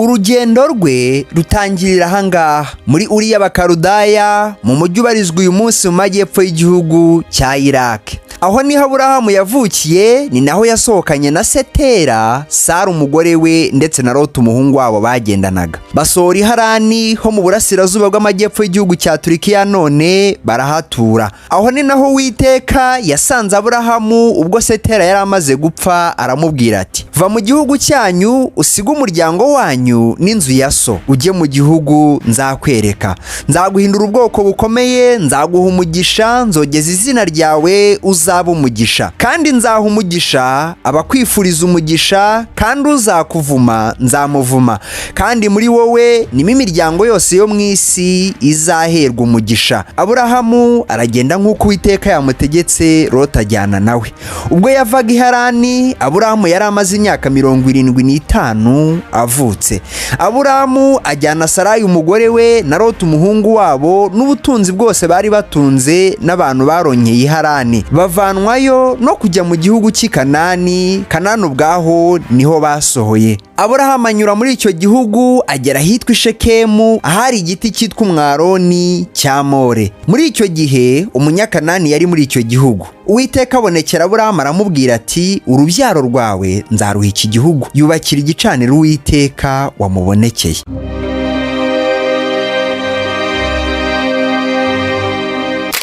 Urugendo rwe rutangirira ahangaha muri Uri y'Abakaludaya, mu mujyi ubarizwa uyu munsi mu majyepfo y'igihugu cya Iraq. Aho niho Aburahamu yavukiye, ni naho yasohokanye na Setera, Sara umugore we, ndetse na Loti umuhungu wabo bagendanaga. Basohora i Harani ho mu burasirazuba bw'amajyepfo y'igihugu cya Turikiya, none barahatura. Aho ni naho Uwiteka yasanze Aburahamu ubwo Setera yari amaze gupfa, aramubwira ati: "Va mu gihugu cyanyu, usige umuryango wanyu n'inzu ya so, ujye mu gihugu nzakwereka. Nzaguhindura ubwoko bukomeye, nzaguha umugisha, nzogeza izina ryawe, uzaba umugisha. Kandi nzaha umugisha abakwifuriza umugisha, kandi uzakuvuma nzamuvuma. Kandi muri wowe nimo imiryango yose yo mu isi izaherwa umugisha." Aburahamu aragenda nk'uko Uwiteka yamutegetse, Loti ajyana nawe. Ubwo yavaga i Harani, Aburahamu yari amaze imyaka 75 avutse. Aburahamu ajyana Sarayi umugore we na Loti umuhungu wabo n'ubutunzi bwose bari batunze n'abantu baronkeye i Harani, bavanwayo no kujya mu gihugu cy'i Kanani. Kanani ubwaho niho basohoye. Aburahamu anyura muri icyo gihugu, agera ahitwa i Shekemu, ahari igiti cyitwa umwaroni cya More. Muri icyo gihe Umunyakanani yari muri icyo gihugu. Uwiteka abonekera Aburahamu, aramubwira ati: "Urubyaro rwawe nzaruha iki gihugu." Yubakira igicaniro Uwiteka wamubonekeye.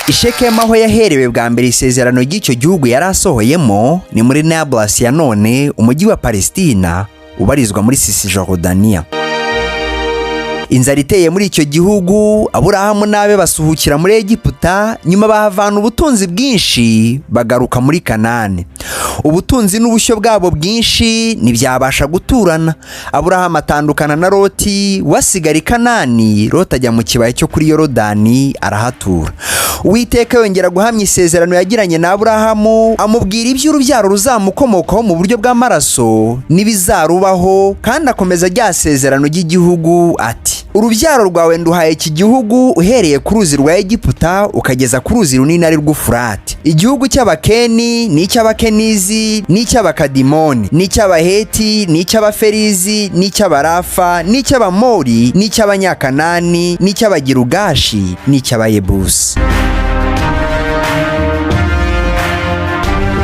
I Shekemu, aho yaherewe bwa mbere isezerano ry'icyo gihugu yari asohoyemo, ni muri Nablus ya none, umujyi wa Palestina ubarizwa muri Cisjordania. Inzara iteye muri icyo gihugu, Aburahamu n'abe basuhukira muri Egiputa, nyuma bahavana ubutunzi bwinshi, bagaruka muri Kanani. Ubutunzi n'ubushyo bwabo bwinshi ntibyabasha guturana. Aburahamu atandukana na Loti, wasigara i Kanani. Loti ajya mu kibaya cyo kuri Yorodani, arahatura. Uwiteka yongera guhamya isezerano yagiranye na Aburahamu, amubwira iby'urubyaro ruzamukomokaho mu buryo bw'amaraso n'ibizarubaho, kandi akomeza rya sezerano ry'igihugu ati: "Urubyaro rwawe nduhaye iki gihugu, uhereye ku ruzi rwa Egiputa ukageza ku ruzi runini ari rwo Furati, igihugu cy'Abakeni n'icy'Abakenizi n'icy'Abakadimoni n'icy'Abaheti n'icy'Abaferizi n'icy'Abarafa n'icy'Abamori n'icy'Abanyakanani n'icy'Abagirugashi n'icy'Abayebusi."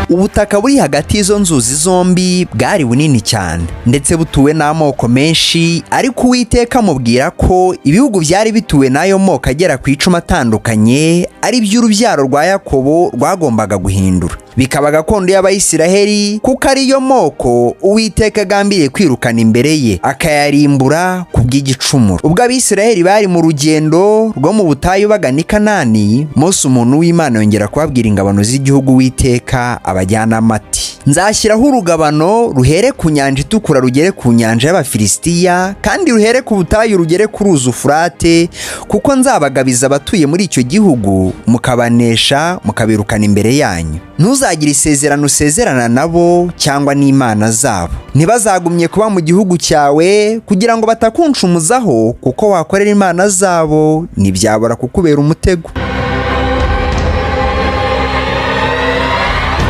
Ubutaka buri hagati y'izo nzuzi zombi bwari bunini cyane, ndetse butuwe n'amoko menshi, ariko Uwiteka amubwira ko ibihugu byari bituwe n'ayo moko agera ku 10 atandukanye ari by'urubyaro rwa Yakobo rwagombaga guhindura bikaba gakondo y'Abayisiraheli, kuko ariyo moko Uwiteka agambiriye kwirukana imbere ye, akayarimbura ku bw'igicumuro. Ubwo Abisiraheli bari mu rugendo rwo mu butayu bagana i Kanani, Mose umuntu w'Imana yongera kubabwira ingabano z'igihugu Uwiteka abajyanamo, ati: "Nzashyiraho urugabano ruhere ku Nyanja Itukura rugere ku Nyanja y'Abafilisitiya, kandi ruhere ku butayu rugere ku ruzi Ufurate, kuko nzabagabiza abatuye muri icyo gihugu, mukabanesha, mukabirukana imbere yanyu. Ntuzagire isezerano usezerana nabo cyangwa n'imana zabo. Ntibazagumye kuba mu gihugu cyawe, kugira ngo batakunshumuzaho, kuko wakorera imana zabo ntibyabura kukubera umutego."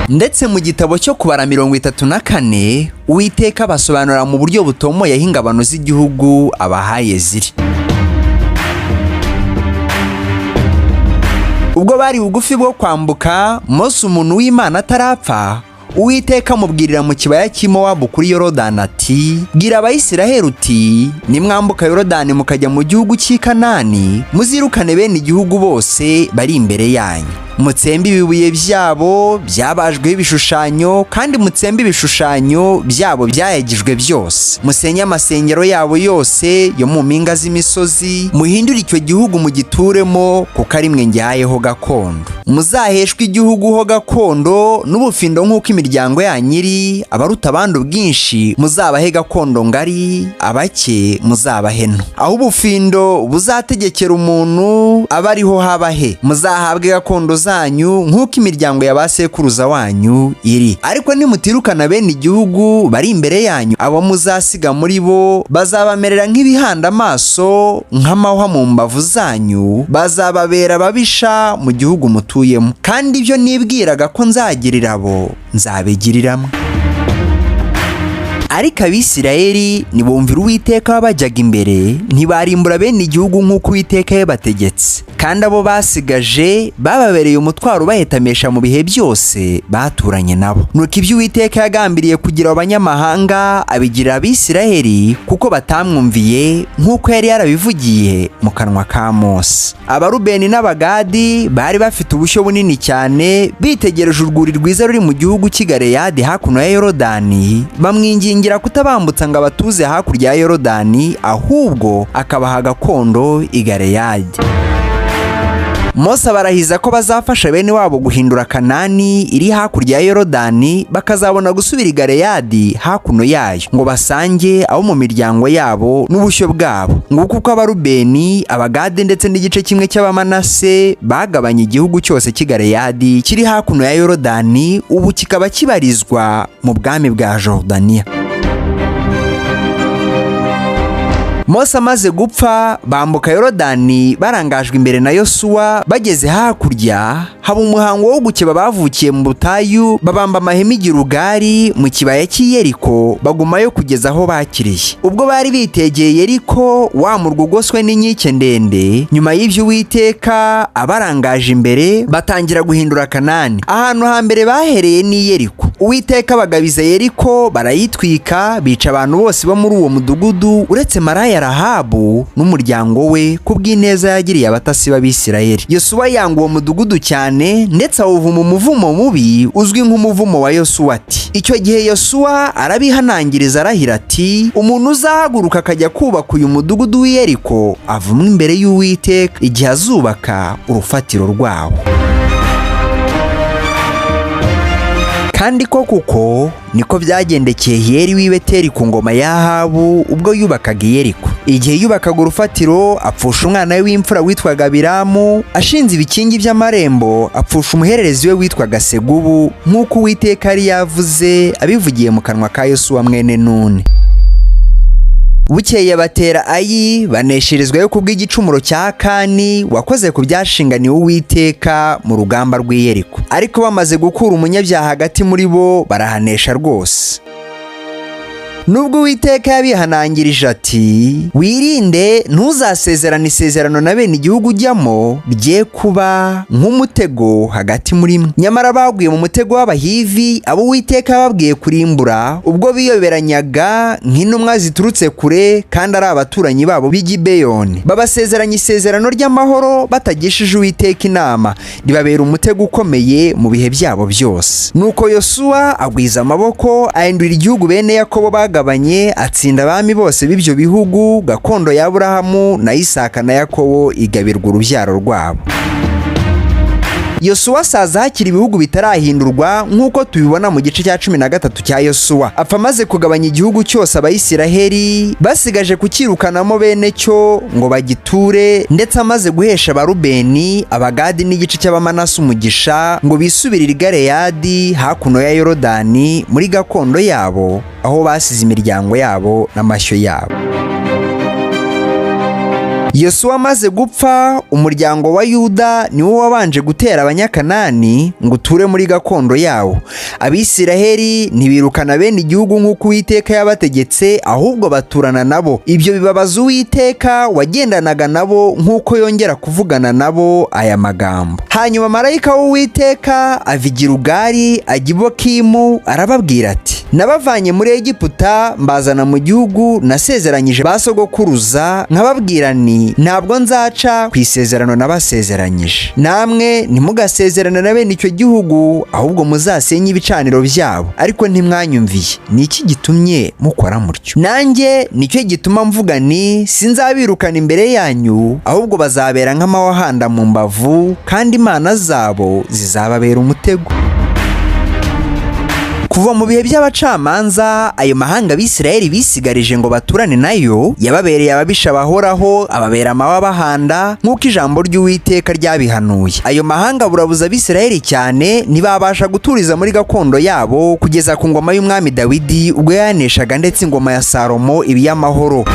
Ndetse mu gitabo cyo Kubara 34, Uwiteka abasobanurira mu buryo butomoye aho ingabano z'igihugu abahaye ziri. Ubwo bari bugufi bwo kwambuka, Mose umuntu w'Imana atarapfa, Uwiteka amubwirira mu kibaya cy'i Mowabu kuri Yorodani ati: "Bwira Abayisiraheli uti: nimwambuka Yorodani mukajya mu gihugu cy'i Kanani, muzirukane bene igihugu bose bari imbere yanyu, mutsembe ibibuye byabo byabajweho ibishushanyo, kandi mutsembe ibishushanyo byabo byayagijwe byose, musenye amasengero yabo yose yo mu mpinga z'imisozi, muhindure icyo gihugu mugituremo, kuko ari mwe ngihayeho gakondo. Muzaheshwe igihugu ho gakondo n'ubufindo nk'uko imiryango yanyu iri. Abaruta abandi ubwinshi muzabahe gakondo ngari, abake muzabahe nto. Aho ubufindo buzategekera umuntu abe ariho habahe. Muzahabwe gakondo zanyu nk'uko imiryango ya ba sekuruza wanyu iri. Ariko nimutirukana bene igihugu bari imbere yanyu, abo muzasiga muri bo bazabamerera nk'ibihanda amaso, nk'amahwa mu mbavu zanyu, bazababera ababisha mu gihugu mutuyemo. Kandi ibyo nibwiraga ko nzagirira abo, nzabigiriramo." Ariko Abisirayeli ntibumvira Uwiteka wabajyaga imbere, ntibarimbura bene igihugu nk'uko Uwiteka yabategetse, kandi abo basigaje bababereye umutwaro ubahetamesha mu bihe byose baturanye nabo. Nuko ibyo Uwiteka yagambiriye kugira abanyamahanga abigirira Abisirayeli, kuko batamwumviye nk'uko yari yarabivugiye mu kanwa ka Mose. Abarubeni n'Abagadi bari bafite ubushyo bunini cyane, bitegereje urwuri rwiza ruri mu gihugu cy'i Galeyadi hakuno ya Yorodani, bamwingingira kutabambutsa ngo abatuze hakurya ya Yorodani, ahubwo akabaha gakondo i Galeyadi. Mose abarahiza ko bazafasha bene wabo guhindura Kanani iri hakurya ya Yorodani, bakazabona gusubira i Galeyadi hakuno yayo, ngo basange abo mu miryango yabo n'ubushyo bwabo. Nguko uko Abarubeni, Abagade ndetse n'igice kimwe cy'Abamanase bagabanye igihugu cyose cy'i Galeyadi kiri hakuno ya Yorodani, ubu kikaba kibarizwa mu bwami bwa Jordaniya. Mose amaze gupfa, bambuka Yorodani barangajwe imbere na Yosuwa. Bageze hakurya haba umuhango wo gukeba bavukiye mu butayu, babamba amahema i Gilugari mu kibaya cy'i Yeriko, bagumayo kugeza aho bakiriye. Ubwo bari bitegeye Yeriko, wa murwa ugoswe n'inkike ndende, nyuma y'ibyo Uwiteka abarangaje imbere batangira guhindura Kanani. Ahantu hambere bahereye ni Yeriko. Uwiteka bagabiza Yeriko, barayitwika, bica abantu bose bo muri uwo mudugudu uretse maraya Rahabu n'umuryango we, kubw'ineza yagiriye abatasi b'Abisirayeli. Yosuwa yanga uwo mudugudu cyane, ndetse awuvuma umuvumo mubi uzwi nk'umuvumo wa Yosuwa, ati: Icyo gihe Yosuwa arabihanangiriza arahira ati: Umuntu uzahaguruka akajya kubaka uyu mudugudu w'i Yeriko avumwe imbere y'Uwiteka igihe azubaka urufatiro rwawo. Kandi ko kuko niko byagendekeye Hiyeli w'i Beteli ku ngoma ya Ahabu ubwo yubakaga i Yeriko. Igihe yubakaga urufatiro apfusha umwana we w'imfura witwaga Abiramu, ashinze ibikingi by'amarembo apfusha umuhererezi we witwaga Segubu, nk'uko Uwiteka yari yavuze abivugiye mu kanwa ka Yosuwa mwene Nuni. Bukeye batera Ayi, banesherezwayo kubw'igicumuro cya Kani wakoze ku byashinganiwe Uwiteka mu rugamba rw'i Yeriko. Ariko bamaze gukura umunyabyaha hagati muri bo, barahanesha rwose. Nubwo Uwiteka yabihanangirije ati: Wirinde ntuzasezerane isezerano na bene igihugu ujyamo, rye kuba nk'umutego hagati muri mwe. Nyamara baguye mu mutego w'Abahivi, abo Uwiteka yababwiye kurimbura, ubwo biyoberanyaga nk'intumwa ziturutse kure kandi ari abaturanyi babo b'i Gibeyoni. Babasezeranya isezerano ry'amahoro batagishije Uwiteka inama, ribabera umutego ukomeye mu bihe byabo byose. Nuko Yosuwa agwiza amaboko, ahindura igihugu bene Yakobo bagabanye, atsinda abami bose b'ibyo bihugu. Gakondo ya Aburahamu na Isaka na Yakobo igabirwa urubyaro rwabo. Yosuwa asaza hakiri ibihugu bitarahindurwa, nk'uko tubibona mu gice cya 13 cya Yosuwa. Apfa amaze kugabanya igihugu cyose Abayisiraheli basigaje kucyirukanamo bene cyo ngo bagiture, ndetse amaze guhesha Abarubeni, Abagadi n'igice cy'Abamanase umugisha ngo bisubirire i Galeyadi hakuno ya Yorodani muri gakondo yabo, aho basize imiryango yabo n'amashyo yabo. Yosuwa amaze gupfa, umuryango wa Yuda niwo wabanje gutera Abanyakanani ngo uture muri gakondo yawo. Abisiraheli ntibirukana bene igihugu nk'uko Uwiteka yabategetse, ahubwo baturana nabo. Ibyo bibabaza Uwiteka wagendanaga nabo, nk'uko yongera kuvugana nabo aya magambo. Hanyuma marayika w'Uwiteka ava i Gilugari ajya i Bokimu, arababwira ati: Nabavanye muri Egiputa mbazana mu gihugu nasezeranyije ba sogokuruza, nkababwira nti: Ntabwo nzaca ku isezerano nabasezeranyije. Namwe ntimugasezerane na bene icyo gihugu, ahubwo muzasenye ibicaniro byabo. Ariko ntimwanyumviye. Ni iki gitumye mukora mutyo? Nanjye nicyo gituma mvuga nti: Sinzabirukana imbere yanyu, ahubwo bazabera nk'amahwa mu mbavu, kandi imana zabo zizababera umutego. Kuva mu bihe by'abacamanza, ayo mahanga Abisirayeli bisigarije ngo baturane nayo yababereye ababisha bahoraho, ababera amahwa bahanda, nk'uko ijambo ry'Uwiteka ryabihanuye. Ayo mahanga burabuza Abisirayeli cyane, ntibabasha guturiza muri gakondo yabo kugeza ku ngoma y'umwami Dawidi, ubwo yaneshaga ndetse ingoma ya Salomo iba iy'amahoro.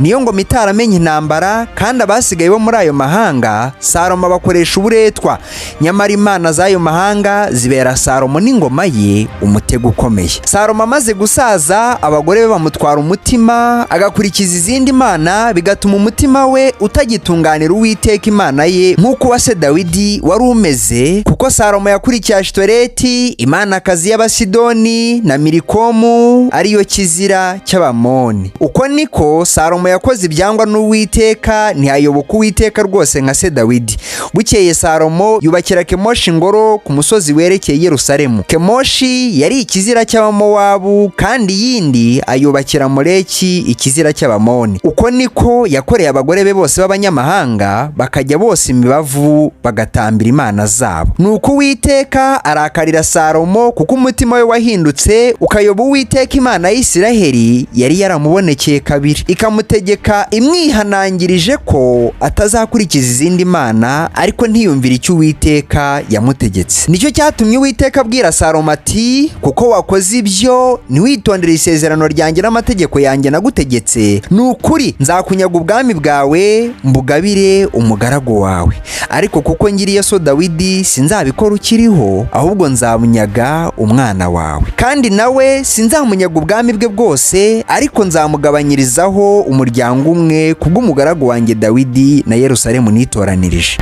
Niyo ngoma itaramenye intambara, kandi abasigaye bo muri ayo mahanga Salomo abakoresha uburetwa. Nyamara imana z'ayo mahanga zibera Salomo n'ingoma ye umutego ukomeye. Salomo amaze gusaza, abagore be bamutwara umutima, agakurikiza izindi mana, bigatuma umutima we utagitunganira Uwiteka Imana ye nk'uko uwa se Dawidi wari umeze, kuko Salomo yakurikiye Ashitoreti, imanakazi y'Abasidoni, na Milikomu, ariyo kizira cy'Abamoni. Uko niko Salomo yakoze ibyangwa n'Uwiteka, ntiyayoboka Uwiteka rwose nka se Dawidi. Bukeye Salomo yubakira Kemoshi ingoro ku musozi werekeye Yerusalemu. Kemoshi yari ikizira cy'Abamowabu, kandi yindi ayubakira Moleki, ikizira cy'Abamoni. Uko niko yakoreye abagore be bose b'abanyamahanga, bakajya bose imibavu bagatambira imana zabo. Nuko Uwiteka arakarira Salomo, kuko umutima we wahindutse ukayoba Uwiteka Imana y'Isiraheli yari yaramubonekeye kabiri, ikamutegeka imwihanangirije ko atazakurikiza izindi mana, ariko ntiyumvire icyo Uwiteka yamutegetse. Nicyo cyatumye Uwiteka abwira Salomo ati: "Kuko wakoze ibyo, ntiwitondere isezerano ryanjye n'amategeko yanjye nagutegetse, ni ukuri nzakunyaga ubwami bwawe mbugabire umugaragu wawe. Ariko kuko ngiriye so Dawidi, sinzabikora ukiriho, ahubwo nzamunyaga umwana wawe. Kandi nawe sinzamunyaga ubwami bwe bwose, ariko nzamugabanyirizaho umuryango umwe kubw'umugaragu wanjye Dawidi na Yerusalemu nitoranirije."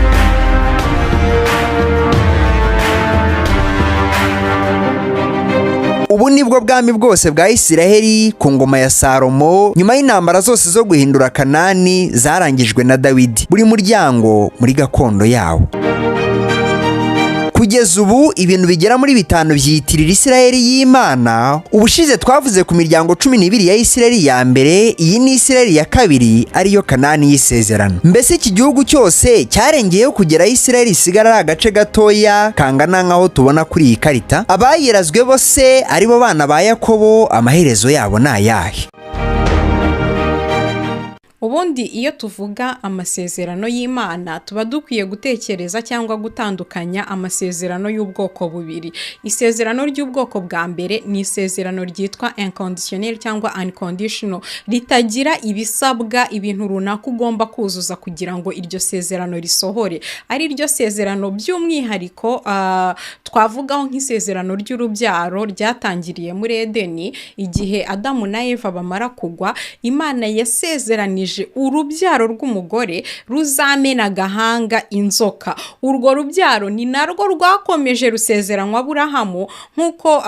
Ubu nibwo bwami bwose bwa Isiraheli ku ngoma ya Salomo, nyuma y'intambara zose zo guhindura Kanani zarangijwe na Dawidi, buri muryango muri gakondo yawo. Kugeza ubu ibintu bigera muri 5 byiyitirira Isiraheli y'Imana. Ubushize twavuze ku miryango 12 ya Isiraheli ya mbere, iyi ni Isiraheli ya kabiri, ariyo Kanani y'isezerano. Mbese iki gihugu cyose cyarengeyeho kugera Isiraheli isigara ari agace gatoya kangana nk'aho tubona kuri iyi karita. Abayirazwe bose aribo bana ba Yakobo, amaherezo yabo ni ayahe? Ubundi iyo tuvuga amasezerano y'Imana, tuba dukwiye gutekereza cyangwa gutandukanya amasezerano y'ubwoko bubiri. Isezerano ry'ubwoko bwa mbere ni isezerano ryitwa inconditionnel cyangwa unconditional, ritagira ibisabwa, ibintu runaka ugomba kuzuza kugira ngo iryo sezerano risohore. Ari ryo sezerano by'umwihariko twavugaho nk'isezerano ry'urubyaro ryatangiriye muri Edeni, igihe Adamu na Eva bamara kugwa. Imana yasezeranije urubyaro rw'umugore ruzamena agahanga inzoka. Urwo rubyaro ni narwo rwakomeje rusezeranywa Aburahamu, nk'uko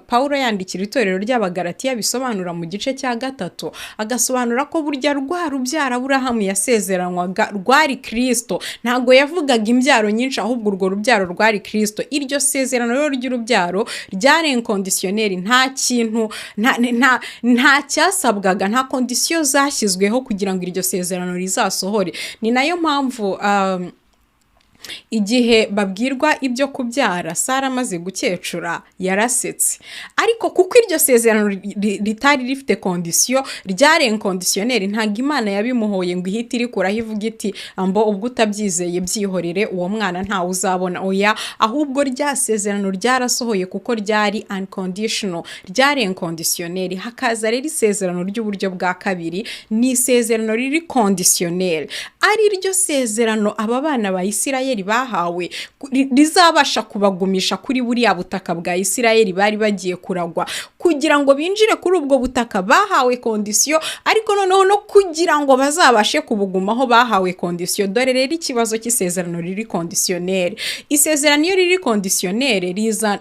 Pawulo yandikira itorero ry'Abagalatiya bisobanura mu gice cya 3, agasobanura ko burya rwa rubyaro Aburahamu yasezeranywaga rwari Kristo. Ntabwo yavugaga imbyaro nyinshi, ahubwo urwo rubyaro rwari Kristo. Iryo sezerano rero ry'urubyaro ryari inconditionnel, nta kintu, nta cyasabwaga, nta kondisiyo zashyizweho kugira ngo iryo sezerano rizasohore. Ni nayo mpamvu igihe babwirwa ibyo kubyara, Sara amaze gukecura yarasetse. Ariko kuko iryo sezerano ritari rifite kondisiyo, ryari inconditionnel, ntabwo Imana yabimuhoye ngo ihite irikuraho ivuga iti: "Ambo ubwo utabyizeye byihorere, uwo mwana ntawe uzabona." Oya, ahubwo rya sezerano ryarasohoye kuko ryari unconditional, ryari inconditionnel. Hakaza rero isezerano ry'uburyo bwa kabiri, ni isezerano riri conditionnel, ari ryo sezerano aba bana ba Isirayeli bahawe, rizabasha kubagumisha kuri buriya butaka bwa Isirayeli bari bagiye kuragwa. Kugira ngo binjire kuri ubwo butaka bahawe kondisiyo, ariko noneho no kugira ngo bazabashe kubugumaho bahawe kondisiyo. Dore rero ikibazo cy'isezerano riri conditionnel. Isezerano iyo riri conditionnel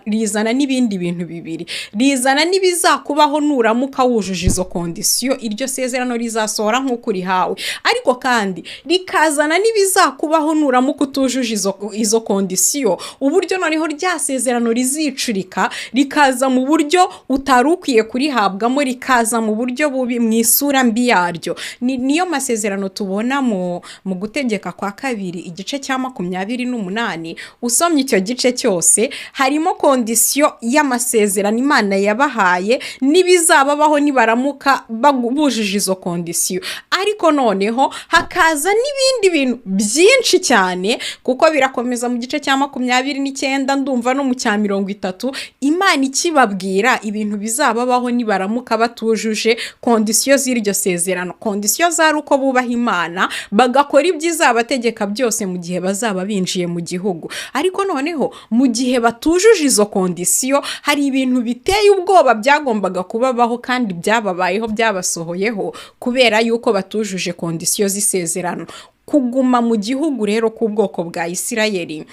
rizana n'ibindi bintu bibiri: rizana n'ibizakubaho nuramuka wujuje izo kondisiyo, iryo sezerano rizasohora nk'uko urihawe, ariko kandi rikazana n'ibizakubaho nuramuka utujuje izo kondisiyo, uburyo noneho rya sezerano rizicurika, rikaza mu buryo utari ukwiye kurihabwamo, rikaza mu buryo bubi, mu isura mbi yaryo. Niyo masezerano tubona mu Gutegeka kwa Kabiri igice cya 28. Usomye icyo gice cyose, harimo kondisiyo y'amasezerano Imana yabahaye n'ibizababaho nibaramuka bujuje izo kondisiyo, ariko noneho hakaza n'ibindi bintu byinshi cyane Kuko birakomeza mu gice cya 29, ndumva no mu cya 30, Imana ikibabwira ibintu bizababaho nibaramuka batujuje conditions z'iryo sezerano. Conditions zari uko bubaha Imana, bagakora ibyo izabategeka byose mu gihe bazaba binjiye mu gihugu. Ariko noneho mu gihe batujuje izo conditions, hari ibintu biteye ubwoba byagombaga kubabaho kandi byababayeho, byabasohoyeho kubera yuko batujuje conditions z'isezerano. Kuguma mu gihugu rero k'ubwoko bwa Isirayeli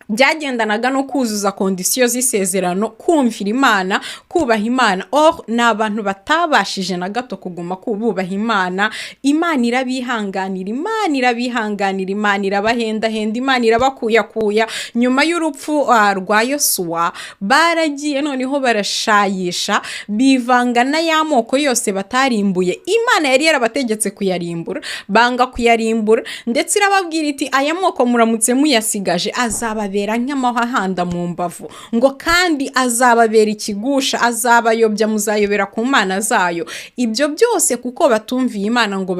byagendanaga no kuzuza conditions z'isezerano, kumvira Imana, kubaha Imana. Or ni abantu batabashije na gato kuguma bubaha Imana. Imana irabihanganira, Imana irabihanganira, Imana irabahendahenda, Imana irabakuyakuya. Nyuma y'urupfu rwa Yosuwa, baragiye noneho barashayisha, bivanga n'ay'amoko yose batarimbuye. Imana yari yarabategetse kuyarimbura, banga kuyarimbura. Ndetse irababwira iti: "Aya moko muramutse muyasigaje, azababera nk'amahwa mu mbavu," ngo kandi azababera ikigusha, azabayobya, muzayobera ku mana zayo. Ibyo byose kuko batumviye Imana ngo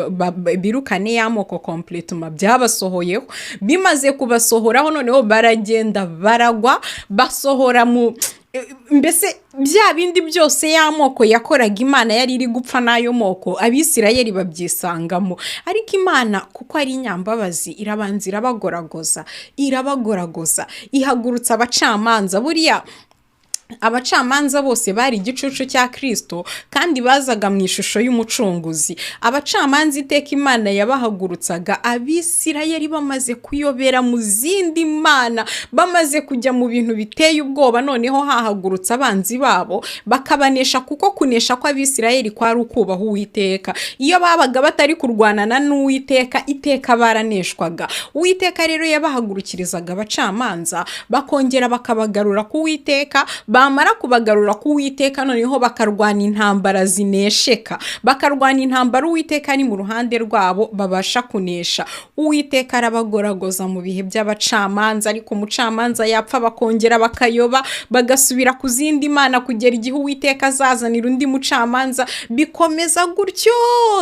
birukane y'amoko complètement, byabasohoyeho. Bimaze kubasohoraho, noneho baragenda baragwa, basohora mu mbese bya bindi byose y'amoko yakoraga Imana yari iri gupfa n'ayo moko, Abisirayeli babyisangamo. Ariko Imana, kuko ari inyambabazi, irabanza irabagoragoza, irabagoragoza, ihagurutsa abacamanza. Buriya abacamanza bose bari igicucu cya Kirisito kandi bazaga mu ishusho y'Umucunguzi. Abacamanza iteka Imana yabahagurutsaga Abisirayeli bamaze kuyobera mu zindi mana, bamaze kujya mu bintu biteye ubwoba. Noneho hahagurutse abanzi babo bakabanesha, kuko kunesha kw'Abisirayeli kwari ukubaha Uwiteka. Iyo babaga batari kurwanana n'Uwiteka, iteka baraneshwaga. Uwiteka rero yabahagurukirizaga abacamanza, bakongera bakabagarura ku Uwiteka. Bamara kubagarura ku Uwiteka, noneho bakarwana intambara zinesheka, bakarwana intambara Uwiteka ari mu ruhande rwabo, babasha kunesha. Uwiteka arabagoragoza mu bihe by'abacamanza, ariko umucamanza yapfa bakongera bakayoba, bagasubira ku zindi mana, kugera igihe Uwiteka azazanira undi mucamanza. Bikomeza gutyo,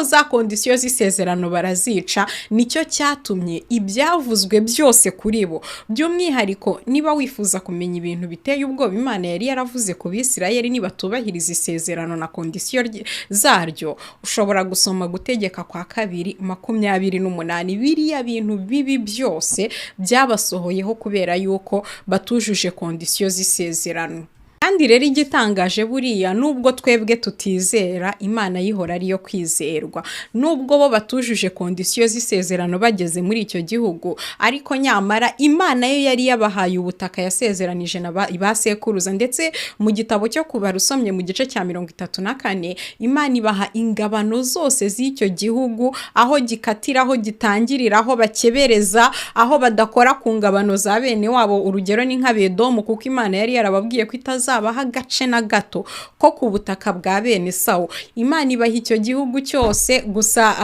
za conditions z'isezerano barazica. Nicyo cyatumye ibyavuzwe byose kuri bo. By'umwihariko, niba wifuza kumenya ibintu biteye ubwoba Imana yari yaravuze ku Bisirayeli nibatubahiriza isezerano na conditions zaryo, ushobora gusoma Gutegeka kwa Kabiri 28. Biriya bintu bibi byose byabasohoyeho kubera yuko batujuje conditions z'isezerano. Kandi rero igitangaje buriya, nubwo twebwe tutizera, Imana yihora ariyo kwizerwa. Nubwo bo batujuje conditions z'isezerano bageze muri icyo gihugu, ariko nyamara Imana yo yari yabahaye ubutaka yasezeranije na ba sekuruza. Ndetse mu gitabo cyo Kubara, usomye mu gice cya 34, Imana ibaha ingabano zose z'icyo gihugu, aho gikatira, aho gitangirira, aho bakebereza, aho badakora ku ngabano za bene wabo. Urugero ni nk'Abedomu, kuko Imana yari yarababwiye ko itazabaha agace na gato ko ku butaka bwa bene Sawo. Imana ibaha icyo gihugu cyose. Gusa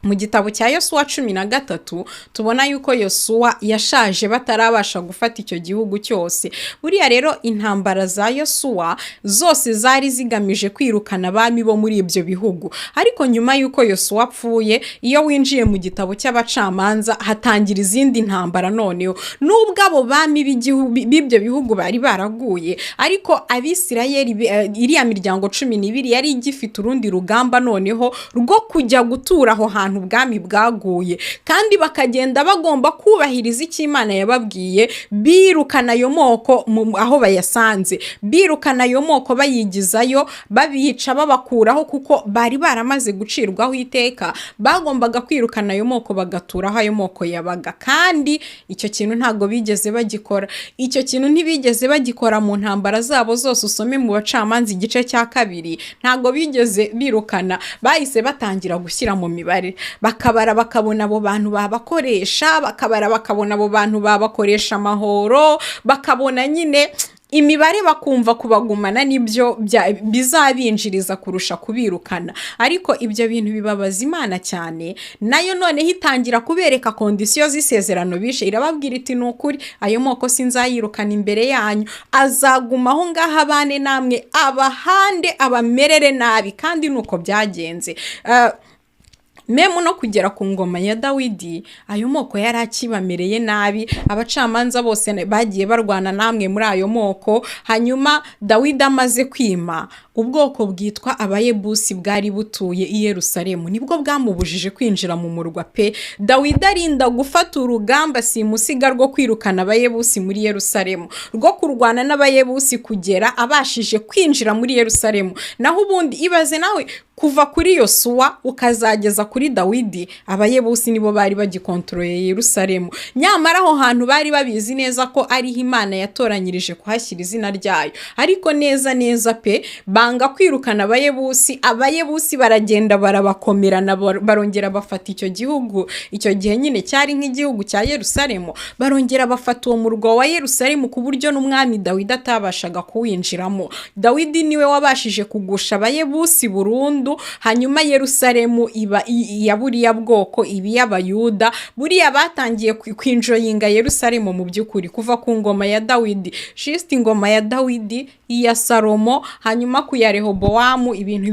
mu gitabo cya Yosuwa 13 tubona yuko Yosuwa yashaje batarabasha gufata icyo gihugu cyose. Buriya rero intambara za Yosuwa zose zari zigamije kwirukana abami bo muri ibyo bihugu. Ariko nyuma y'uko Yosuwa apfuye, iyo winjiye mu gitabo cy'Abacamanza, hatangira izindi ntambara. Noneho nubwo abo bami b'ibyo bihugu bari baraguye, ariko Abisirayeli, iriya miryango 12 yari igifite urundi rugamba noneho rwo kujya gutura aho hantu ubwami bwaguye, kandi bakagenda bagomba kubahiriza icyo Imana yababwiye, birukana ayo moko aho bayasanze, birukana ayo moko, bayigizayo, babica, babakuraho, kuko bari baramaze gucirwaho iteka. Bagombaga kwirukana ayo moko, bagatura aho ayo moko yabaga. Kandi icyo kintu ntabwo bigeze bagikora. Icyo kintu ntibigeze bagikora mu ntambara zabo zose. Usome mu Bacamanza igice cya 2, ntabwo bigeze birukana. Bahise batangira gushyira mu mibare, bakabara bakabona abo bantu babakoresha, bakabara bakabona abo bantu babakoresha amahoro, bakabona nyine imibare, bakumva kubagumana nibyo bizabinjiriza kurusha kubirukana. Ariko ibyo bintu bibabaza Imana cyane. Nayo noneho itangira kubereka conditions z'isezerano bishe. Irababwira iti: "Ni ukuri ayo moko sinzayirukana imbere yanyu, azaguma aho ngaho abane namwe, abahande, abamerere nabi." Kandi ni uko byagenze. Même no kugera ku ngoma ya Dawidi, ayo moko yari akibamereye nabi. Abacamanza bose bagiye barwana namwe muri ayo moko. Hanyuma Dawidi amaze kwima, ubwoko bwitwa Abayebusi bwari butuye i Yerusalemu nibwo bwamubujije kwinjira mu murwa pe. Dawidi arinda gufata urugamba simusiga rwo kwirukana Abayebusi muri Yerusalemu, rwo kurwana n'Abayebusi kugera abashije kwinjira muri Yerusalemu. Naho ubundi ibaze nawe, kuva kuri Yosuwa ukazageza kuri Dawidi, Abayebusi nibo bari bagikontororeye Yerusalemu. Nyamara aho hantu bari babizi neza ko ariho Imana yatoranyirije kuhashyira izina ryayo, ariko neza neza pe banga kwirukana Abayebusi. Abayebusi baragenda barabakomerana, barongera bafata icyo gihugu. Icyo gihe nyine cyari nk'igihugu cya Yerusalemu. Barongera bafata uwo murwa wa Yerusalemu ku buryo n'umwami Dawidi atabashaga kuwinjiramo. Dawidi niwe wabashije kugusha Abayebusi burundu. Hanyuma Yerusalemu iba iya buriya bwoko, iba iy'Abayuda. Buriya batangiye kwinjoyinga Yerusalemu mu by'ukuri kuva ku ngoma ya Dawidi, juste ingoma ya Dawidi, iya Salomo, hanyuma ku ya Rehobowamu ibintu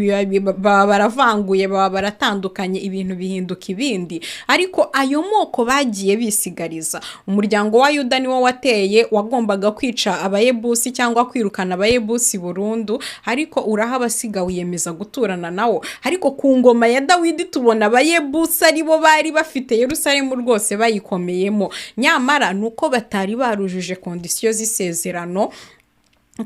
baba baravanguye, baba baratandukanye, ibintu bihinduka ibindi. Ariko ayo moko bagiye bisigariza. Umuryango wa Yuda niwo wateye, wagombaga kwica Abayebusi cyangwa kwirukana Abayebusi burundu, ariko urahabasiga wiyemeza guturana nawo. Ariko ku ngoma ya Dawidi tubona Abayebusi aribo bari bafite Yerusalemu rwose, bayikomeyemo. Nyamara ni uko batari barujuje conditions z'isezerano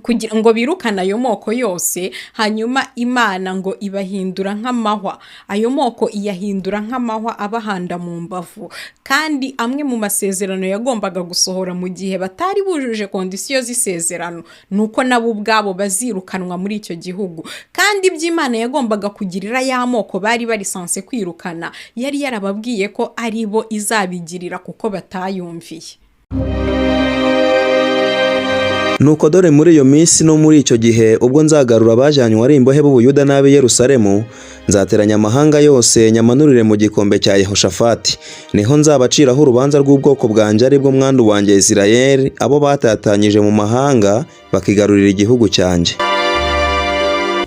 kugira ngo birukane ayo moko yose. Hanyuma Imana ngo ibahindura nk'amahwa, ayo moko iyahindura nk'amahwa abahanda mu mbavu. Kandi amwe mu masezerano yagombaga gusohora mu gihe batari bujuje conditions z'isezerano ni uko nabo ubwabo bazirukanwa muri icyo gihugu. Kandi iby'Imana yagombaga kugirira ya moko bari bari censé kwirukana, yari yarababwiye ko ari bo izabigirira kuko batayumviye. Nuko dore, muri iyo minsi no muri icyo gihe, ubwo nzagarura abajyanywe ari imbohe b'Ubuyuda n'ab'i Yerusalemu, nzateranya amahanga yose nyamanurire mu gikombe cya Yehoshafati. Niho nzabaciraho urubanza rw'ubwoko bwanjye, ari bwo mwandu wanjye Isirayeli, abo batatanyije mu mahanga bakigarurira igihugu cyanjye.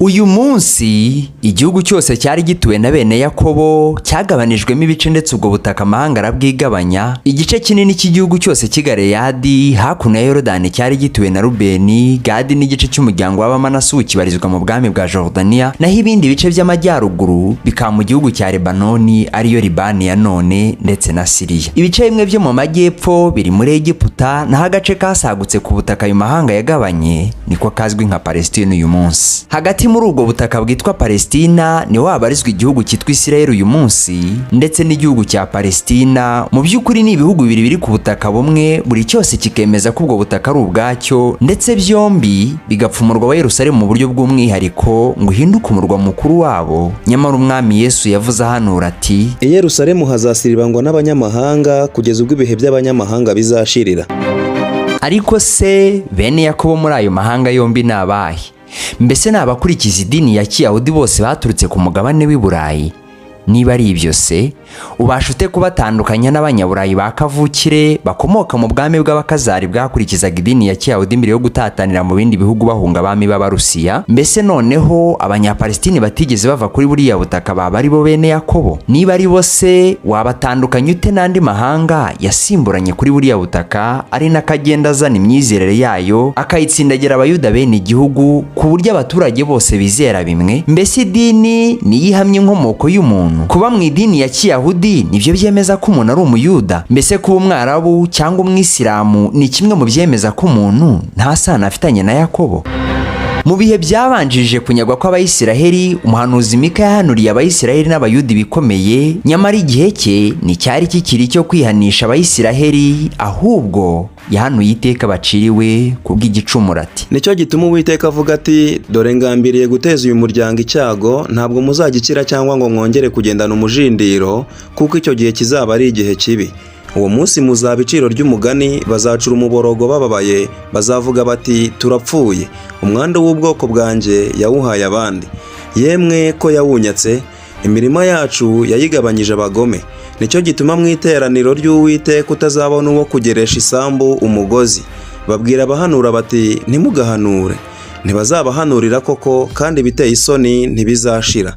Uyu munsi igihugu cyose cyari gituwe na bene Yakobo cyagabanijwemo ibice, ndetse ubwo butaka amahanga arabwigabanya. Igice kinini cy'igihugu cyose cy'i Galeyadi hakuno ya Yorodani cyari gituwe na Rubeni, Gadi n'igice cy'umuryango w'Abamanasi kibarizwa mu bwami bwa Jordania, naho ibindi bice by'amajyaruguru bikaba mu gihugu cya Lebanoni, ariyo Libani ya none, ndetse na Siriya. Ibice bimwe byo mu majyepfo biri muri Egiputa, naho agace kasagutse ku butaka ayo mahanga yagabanye niko kazwi nka Palestine uyu munsi. Hagati muri ubwo butaka bwitwa Palestina niho habarizwa igihugu cyitwa Israel uyu munsi ndetse n'igihugu cya Palestina. Mu by'ukuri ni ibihugu bibiri biri ku butaka bumwe, buri cyose kikemeza ko ubwo butaka ari ubwacyo, ndetse byombi bigapfa umurwa wa Yerusalemu mu buryo bw'umwihariko ngo uhinduke umurwa mukuru wabo. Nyamara Umwami Yesu yavuze ahanura ati: "I Yerusalemu hazasiribangwa n'abanyamahanga kugeza ubwo ibihe by'abanyamahanga bizashirira." Ariko se bene Yakobo muri ayo mahanga yombi ni abahe? Mbese ni abakurikiza idini ya Kiyahudi bose baturutse ku mugabane w'i Burayi? Niba ari ibyo se, ubasha ute kubatandukanya n'Abanyaburayi ba kavukire bakomoka mu bwami bw'Abakazari bwakurikizaga idini ya Kiyahudi mbere yo gutatanira mu bindi bihugu bahunga abami b'Abarusiya? Mbese noneho Abanyapalestini batigeze bava kuri buriya butaka baba ari bo bene Yakobo? Niba ari bo se, wabatandukanya ute n'andi mahanga yasimburanye kuri buriya butaka, ari n'akagenda azana imyizerere yayo akayitsindagira Abayuda bene igihugu, ku buryo abaturage bose bizera bimwe? Mbese idini niyo ihamya inkomoko y'umuntu? Kuba mu idini ya Kiyahudi nibyo byemeza ko umuntu ari Umuyuda? Mbese kuba Umwarabu cyangwa Umwisilamu ni kimwe mu byemeza ko umuntu nta sano afitanye na Yakobo? Mu bihe byabanjirije kunyagwa kw'Abayisiraheli, umuhanuzi Mika yahanuriye Abayisiraheli n'Abayuda ibikomeye. Nyamara igihe cye nticyari kikiri icyo kwihanisha Abayisiraheli, ahubwo yahanuye iteka baciriwe kubw'igicumuro, ati: "Nicyo gituma Uwiteka avuga ati: 'Dore ngambiriye guteza uyu muryango icyago, ntabwo muzagikira cyangwa ngo mwongere kugendana umujindiro, kuko icyo gihe kizaba ari igihe kibi. Uwo munsi muzaba iciro ry'umugani, bazacura umuborogo bababaye, bazavuga bati: "Turapfuye! Umwandu w'ubwoko bwanjye yawuhaye abandi. Yemwe ko yawunyatse! Imirima yacu yayigabanyije abagome." Nicyo gituma mu iteraniro ry'Uwiteka utazabona uwo kugeresha isambu umugozi. Babwira abahanura bati: 'Ntimugahanure.' Ntibazabahanurira koko, kandi ibiteye isoni ntibizashira."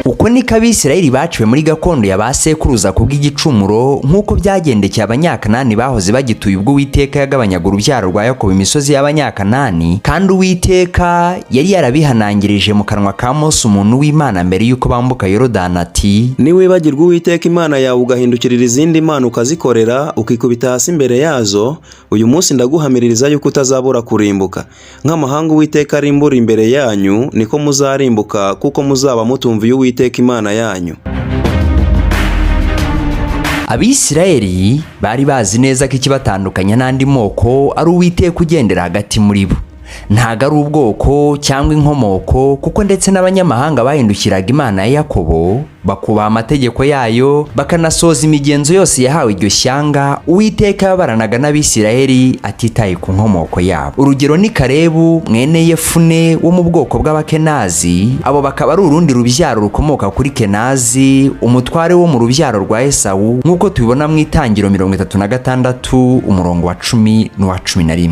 Uko niko Abisirayeli baciwe muri gakondo ya ba sekuruza kubw'igicumuro, nk'uko byagendekeye Abanyakanani bahoze bagituye ubwo Uwiteka yagabanyaga urubyaro rwa Yakobo imisozi y'Abanyakanani, kandi Uwiteka yari yarabihanangirije mu kanwa ka Mose umuntu w'Imana mbere y'uko bambuka Yorodani ati: Niwibagirwa Uwiteka Imana yawe ugahindukirira izindi mana ukazikorera, ukikubita hasi imbere yazo, uyu munsi ndaguhamiririza yuko utazabura kurimbuka. Nk'amahanga Uwiteka arimbura imbere yanyu, niko muzarimbuka, kuko muzaba mutumviye Uwiteka Imana yanyu. Abisirayeli bari bazi neza ko ikibatandukanya n'andi moko ari Uwiteka ugendera hagati muri bo, ntago ari ubwoko cyangwa inkomoko, kuko ndetse n'abanyamahanga bahindukiraga Imana ya Yakobo, bakubaha amategeko yayo, bakanasoza imigenzo yose yahawe iryo shyanga. Uwiteka yabaranaga n'Abisirayeli atitaye ku nkomoko yabo. Urugero ni Karebu mwene Yefune wo mu bwoko bw'Abakenazi, abo bakaba ari urundi rubyaro rukomoka kuri Kenazi, umutware wo mu rubyaro rwa Esawu, nk'uko tubibona mu Itangiro 36 umurongo wa 10 n'uwa 11.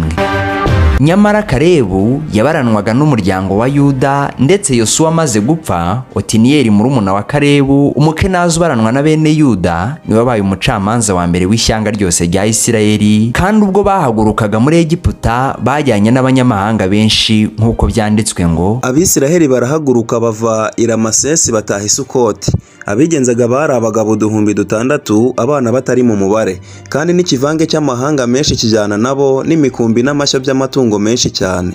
Nyamara Karebu yabaranwaga n'umuryango wa Yuda, ndetse Yosuwa amaze gupfa, Otiniyeli murumuna wa Karebu Umukenazi ubaranwa na bene Yuda niwe wabaye umucamanza wa mbere w'ishyanga ryose rya Isirayeli. Kandi ubwo bahagurukaga muri Egiputa bajyanye n'abanyamahanga benshi, nk'uko byanditswe ngo: Abisiraheli barahaguruka bava i Ramasesi bataha i Sukoti. Abigenzaga bari abagabo 6000, abana batari mu mubare, kandi n'ikivange cy'amahanga menshi kijyana nabo, n'imikumbi n'amashyo by'amatungo menshi cyane.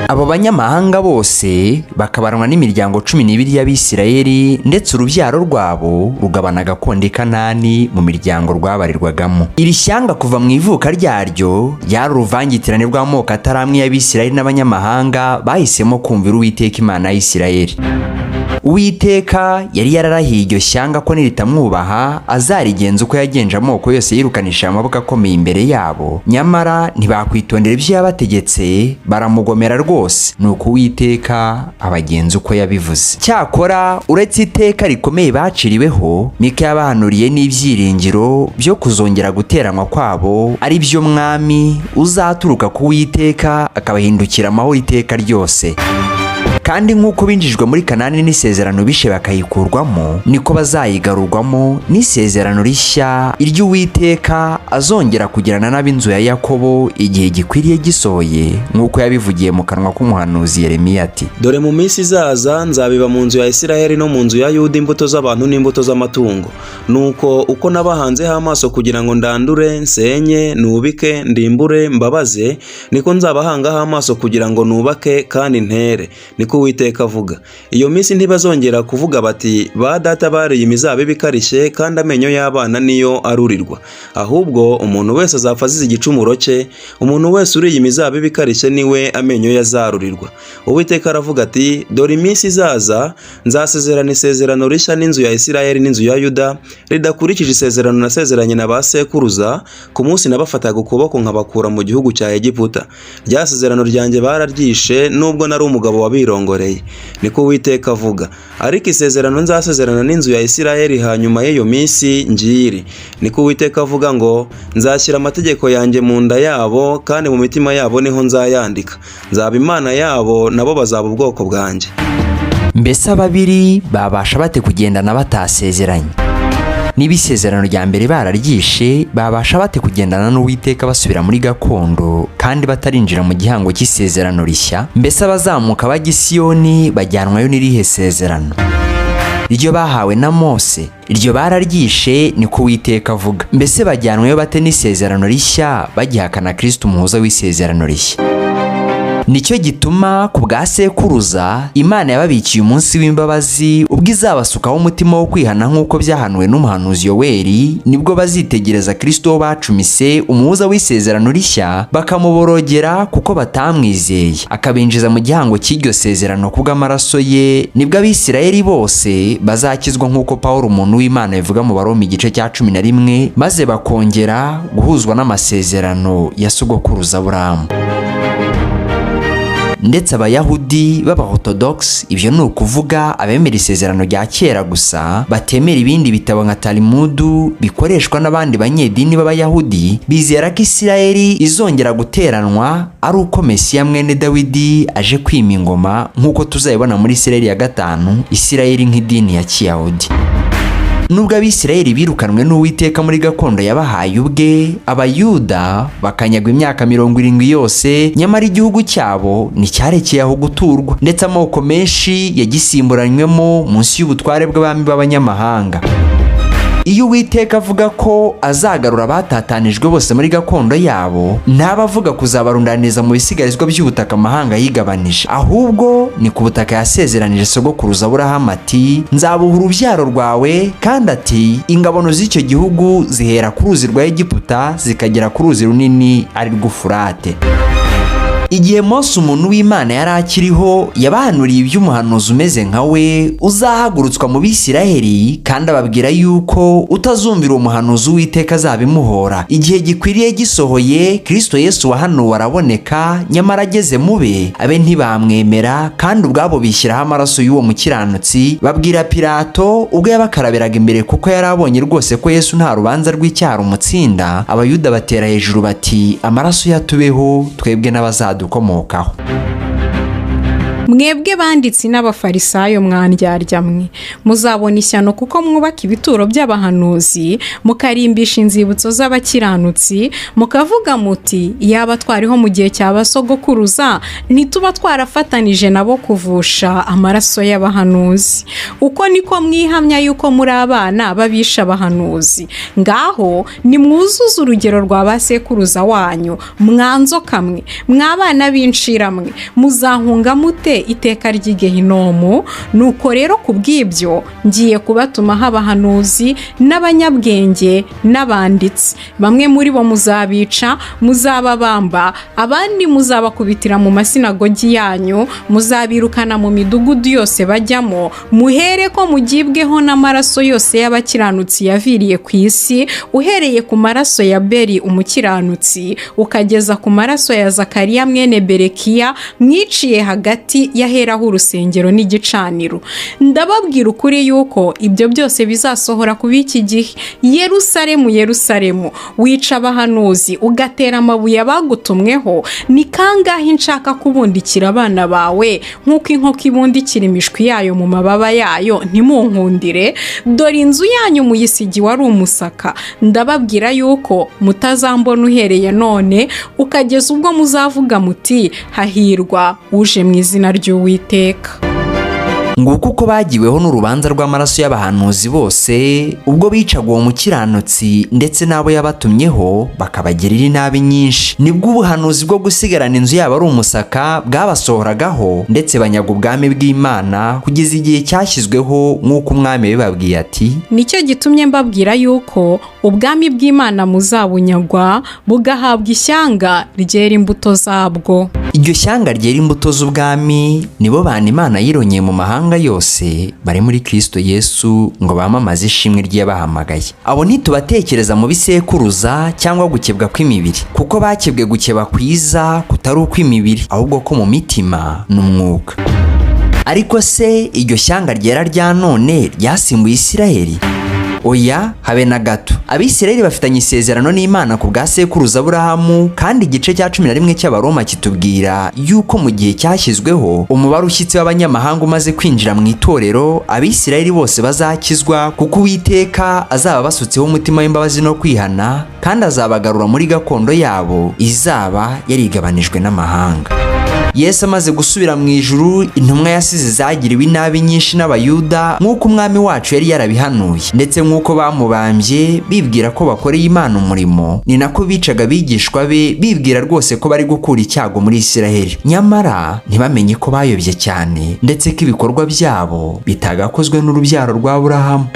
Abo banyamahanga bose bakabaranwa n'imiryango 12 y'Abisirayeli, ndetse urubyaro rwabo rugabana gakondo i Kanani mu miryango rwabarirwagamo. Iri shyanga kuva mu ivuka ryaryo ryari uruvangitirane rw'amoko atari amwe y'Abisirayeli n'abanyamahanga bahisemo kumvira Uwiteka Imana y'Isirayeli. Uwiteka yari yararahiye iryo shyanga ko niritamwubaha azarigenza uko yagenje amoko yose yirukanishije amaboko akomeye imbere yabo. Nyamara ntibakwitondera ibyo yabategetse, baramugomera rwose, nuko Uwiteka abagenza uko yabivuze. Cyakora uretse iteka rikomeye baciriweho, Mika yabahanuriye n'ibyiringiro byo kuzongera guteranwa kwabo, ari byo mwami uzaturuka ku Uwiteka akabahindukira amahoro iteka ryose. Kandi nk'uko binjijwe muri Kanani n'isezerano bishe bakayikurwamo, niko bazayigarurwamo n'isezerano rishya iry'Uwiteka azongera kugirana n'ab'inzu ya Yakobo igihe gikwiriye gisohoye, nk'uko yabivugiye mu kanwa k'umuhanuzi Yeremiya ati: Dore mu minsi izaza nzabiba mu nzu ya Isiraheli no mu nzu ya Yuda imbuto z'abantu n'imbuto z'amatungo. Nuko uko nabahanzeho amaso kugira ngo ndandure, nsenye, nubike, ndimbure, mbabaze, niko nzabahangaho amaso kugira ngo nubake kandi ntere, niko Uwiteka avuga. Iyo minsi ntibazongera kuvuga bati: ba data bariye imizabibu ikarishye, kandi amenyo y'abana niyo arurirwa. Ahubwo umuntu wese azapfa azize igicumuro cye, umuntu wese uriye imizabibu ikarishye niwe amenyo ye azarurirwa. Uwiteka aravuga ati: dore iminsi izaza nzasezerana isezerano rishya n'inzu ya Isirayeli n'inzu ya Yuda, ridakurikije isezerano nasezeranye na ba sekuruza ku munsi nabafataga ukuboko nkabakura mu gihugu cya Egiputa. Rya sezerano ryanjye bararyishe, nubwo nari umugabo wabirongoreye, niko Uwiteka avuga. Ariko isezerano nzasezerana n'inzu ya Isirayeli hanyuma y'iyo minsi ngiri, niko Uwiteka avuga, ngo nzashyira amategeko yanjye mu nda yabo, kandi mu mitima yabo niho nzayandika. Nzaba Imana yabo, nabo bazaba ubwoko bwanjye. Mbese ababiri babasha bate kugendana batasezeranye? Niba isezerano rya mbere bararyishe, babasha bate kugendana n'Uwiteka basubira muri gakondo kandi batarinjira mu gihango cy'isezerano rishya? Mbese abazamuka bajya i Siyoni bajyanwayo n'irihe sezerano? Iryo bahawe na Mose, iryo bararyishe, niko Uwiteka avuga. Mbese bajyanwayo bate n'isezerano rishya bagihakana Kristo umuhuza w'isezerano rishya? Nicyo gituma ku bwa sekuruza Imana yababikiye umunsi w'imbabazi, ubwo izabasukaho umutima wo kwihana nk'uko byahanuwe n'umuhanuzi Yoweri, nibwo bazitegereza Kristo wo bacumise, umuhuza w'isezerano rishya, bakamuborogera kuko batamwizeye, akabinjiza mu gihango cy'iryo sezerano kubw'amaraso ye. Nibwo Abisirayeli bose bazakizwa nk'uko Pawulo umuntu w'Imana bivuga mu Baroma igice cya 11, maze bakongera guhuzwa n'amasezerano ya sogokuruza Aburahamu. Ndetse Abayahudi b'Abaorthodox, ibyo ni ukuvuga abemera Isezerano rya Kera gusa, batemera ibindi bitabo nka Talimudu bikoreshwa n'abandi banyedini b'Abayahudi, bizera ko Isirayeli izongera guteranwa ari uko Mesiya mwene Dawidi aje kwima ingoma, nk'uko tuzabibona muri Isirayeli ya gatanu, Isirayeli nk'idini ya Kiyahudi. Nubwo Abisirayeli birukanwe n'Uwiteka muri gakondo yabahaye ubwe, Abayuda bakanyagwa imyaka 70 yose, nyamara igihugu cyabo nticyarekeye aho guturwa, ndetse amoko menshi yagisimburanywemo munsi y'ubutware bw'abami b'abanyamahanga. Iyo Uwiteka avuga ko azagarura abatatanijwe bose muri gakondo yabo, ntaba avuga kuzabarundaniriza mu bisigarizwa by'ubutaka amahanga yigabanije, ahubwo ni ku butaka yasezeranije sogokuruza Aburahamu ati: "Nzabuha urubyaro rwawe", kandi ati: "Ingabano z'icyo gihugu zihera ku ruzi rwa Egiputa zikagera ku ruzi runini ari rwo Furate. Igihe Mose umuntu w'Imana yari akiriho, yabahanuriye iby'umuhanuzi umeze nka we uzahagurutswa mu Bisiraheli, kandi ababwira yuko utazumvira uwo muhanuzi Uwiteka azabimuhora. Igihe gikwiriye gisohoye, Kristo Yesu wahanuwe araboneka, nyamara ageze mu be, abe ntibamwemera, kandi ubwabo bishyiraho amaraso y'uwo mukiranutsi. Babwira Pilato ubwo yabakarabiraga imbere, kuko yari abonye rwose ko Yesu nta rubanza rw'icyaha rumutsinda. Abayuda batera hejuru bati: "Amaraso yatubeho twebwe n'abazadukomokaho." Mwebwe banditsi n'Abafarisayo mwandyarya mwe, muzabona ishyano, kuko mwubaka ibituro by'abahanuzi, mukarimbisha inzibutso z'abakiranutsi, mukavuga muti: 'Iyaba twariho mu gihe cya basogokuruza, ntituba twarafatanije nabo kuvusha amaraso y'abahanuzi.' Uko niko mwihamya yuko muri abana b'abishe abahanuzi. Ngaho nimwuzuze urugero rwa ba sekuruza wanyu. Mwanzoka mwe, mwabana b'inshiramwe, muzahunga mute iteka ry'igehinomu? Nuko rero ku bw'ibyo ngiye kubatumaho abahanuzi n'abanyabwenge n'abanditsi. Bamwe muri bo muzabica, muzababamba, abandi muzabakubitira mu masinagogi yanyu, muzabirukana mu midugudu yose bajyamo, muhere ko mugibweho n'amaraso yose y'abakiranutsi yaviriye ku isi, uhereye ku maraso ya Beri umukiranutsi ukageza ku maraso ya Zakariya mwene Berekiya mwiciye hagati y'aheraho urusengero n'igicaniro. Ndababwira ukuri yuko ibyo byose bizasohora ku b'iki gihe. Yerusalemu, Yerusalemu, wica abahanuzi, ugatera amabuye abagutumweho, ni kangahe nshaka kubundikira abana bawe nk'uko inkoko ibundikira imishwi yayo mu mababa yayo, ntimunkundire? Dore inzu yanyu muyisigiwe ari umusaka. Ndababwira yuko mutazambona uhereye none ukageza ubwo muzavuga muti: 'Hahirwa uje mu izina ry'Uwiteka.'" Nguko uko bagiweho n'urubanza rw'amaraso y'abahanuzi bose ubwo bicaga uwo mukiranutsi ndetse n'abo yabatumyeho, bakabagirira inabi nyinshi. Nibwo ubuhanuzi bwo gusigarana inzu yabo ari umusaka bwabasohoragaho, ndetse banyaga ubwami bw'Imana kugeza igihe cyashyizweho, nk'uko umwami yabibabwiye ati: "Nicyo gitumye mbabwira yuko ubwami bw'Imana muzabunyagwa, bugahabwa ishyanga ryera imbuto zabwo." Iryo shyanga ryera imbuto z'ubwami nibo bantu Imana yironyeye mu mahanga yose bari muri Kristo Yesu ngo bamamaze ishimwe ry'Iyabahamagaye. Abo ntitubatekereza mu bisekuruza cyangwa gukebwa kw'imibiri, kuko bakebwe gukeba kwiza kutari ukw'imibiri, ahubwo ko mu mitima n'umwuka. Ariko se iryo shyanga ryera rya none ryasimbuye Isiraheli? Oya, habe na gato. Abisirayeli bafitanye isezerano n'Imana ku bwa sekuruza Aburahamu, kandi igice cya 11 cy'Abaroma kitubwira yuko mu gihe cyashyizweho, umubare ushyitsi w'abanyamahanga umaze kwinjira mu itorero, Abisirayeli bose bazakizwa, kuko Uwiteka azaba basutseho umutima w'imbabazi no kwihana, kandi azabagarura muri gakondo yabo izaba yarigabanijwe n'amahanga. Yesu amaze gusubira mu ijuru, intumwa yasize zagiriwe inabi nyinshi n'Abayuda, nk'uko umwami wacu yari yarabihanuye. Ndetse nk'uko bamubambye bibwira ko bakoreye Imana umurimo, ni nako bicaga abigishwa be bibwira rwose ko bari gukura icyago muri Isiraheli, nyamara ntibamenye ko bayobye cyane, ndetse ko ibikorwa byabo bitagakozwe n'urubyaro rwa Aburahamu.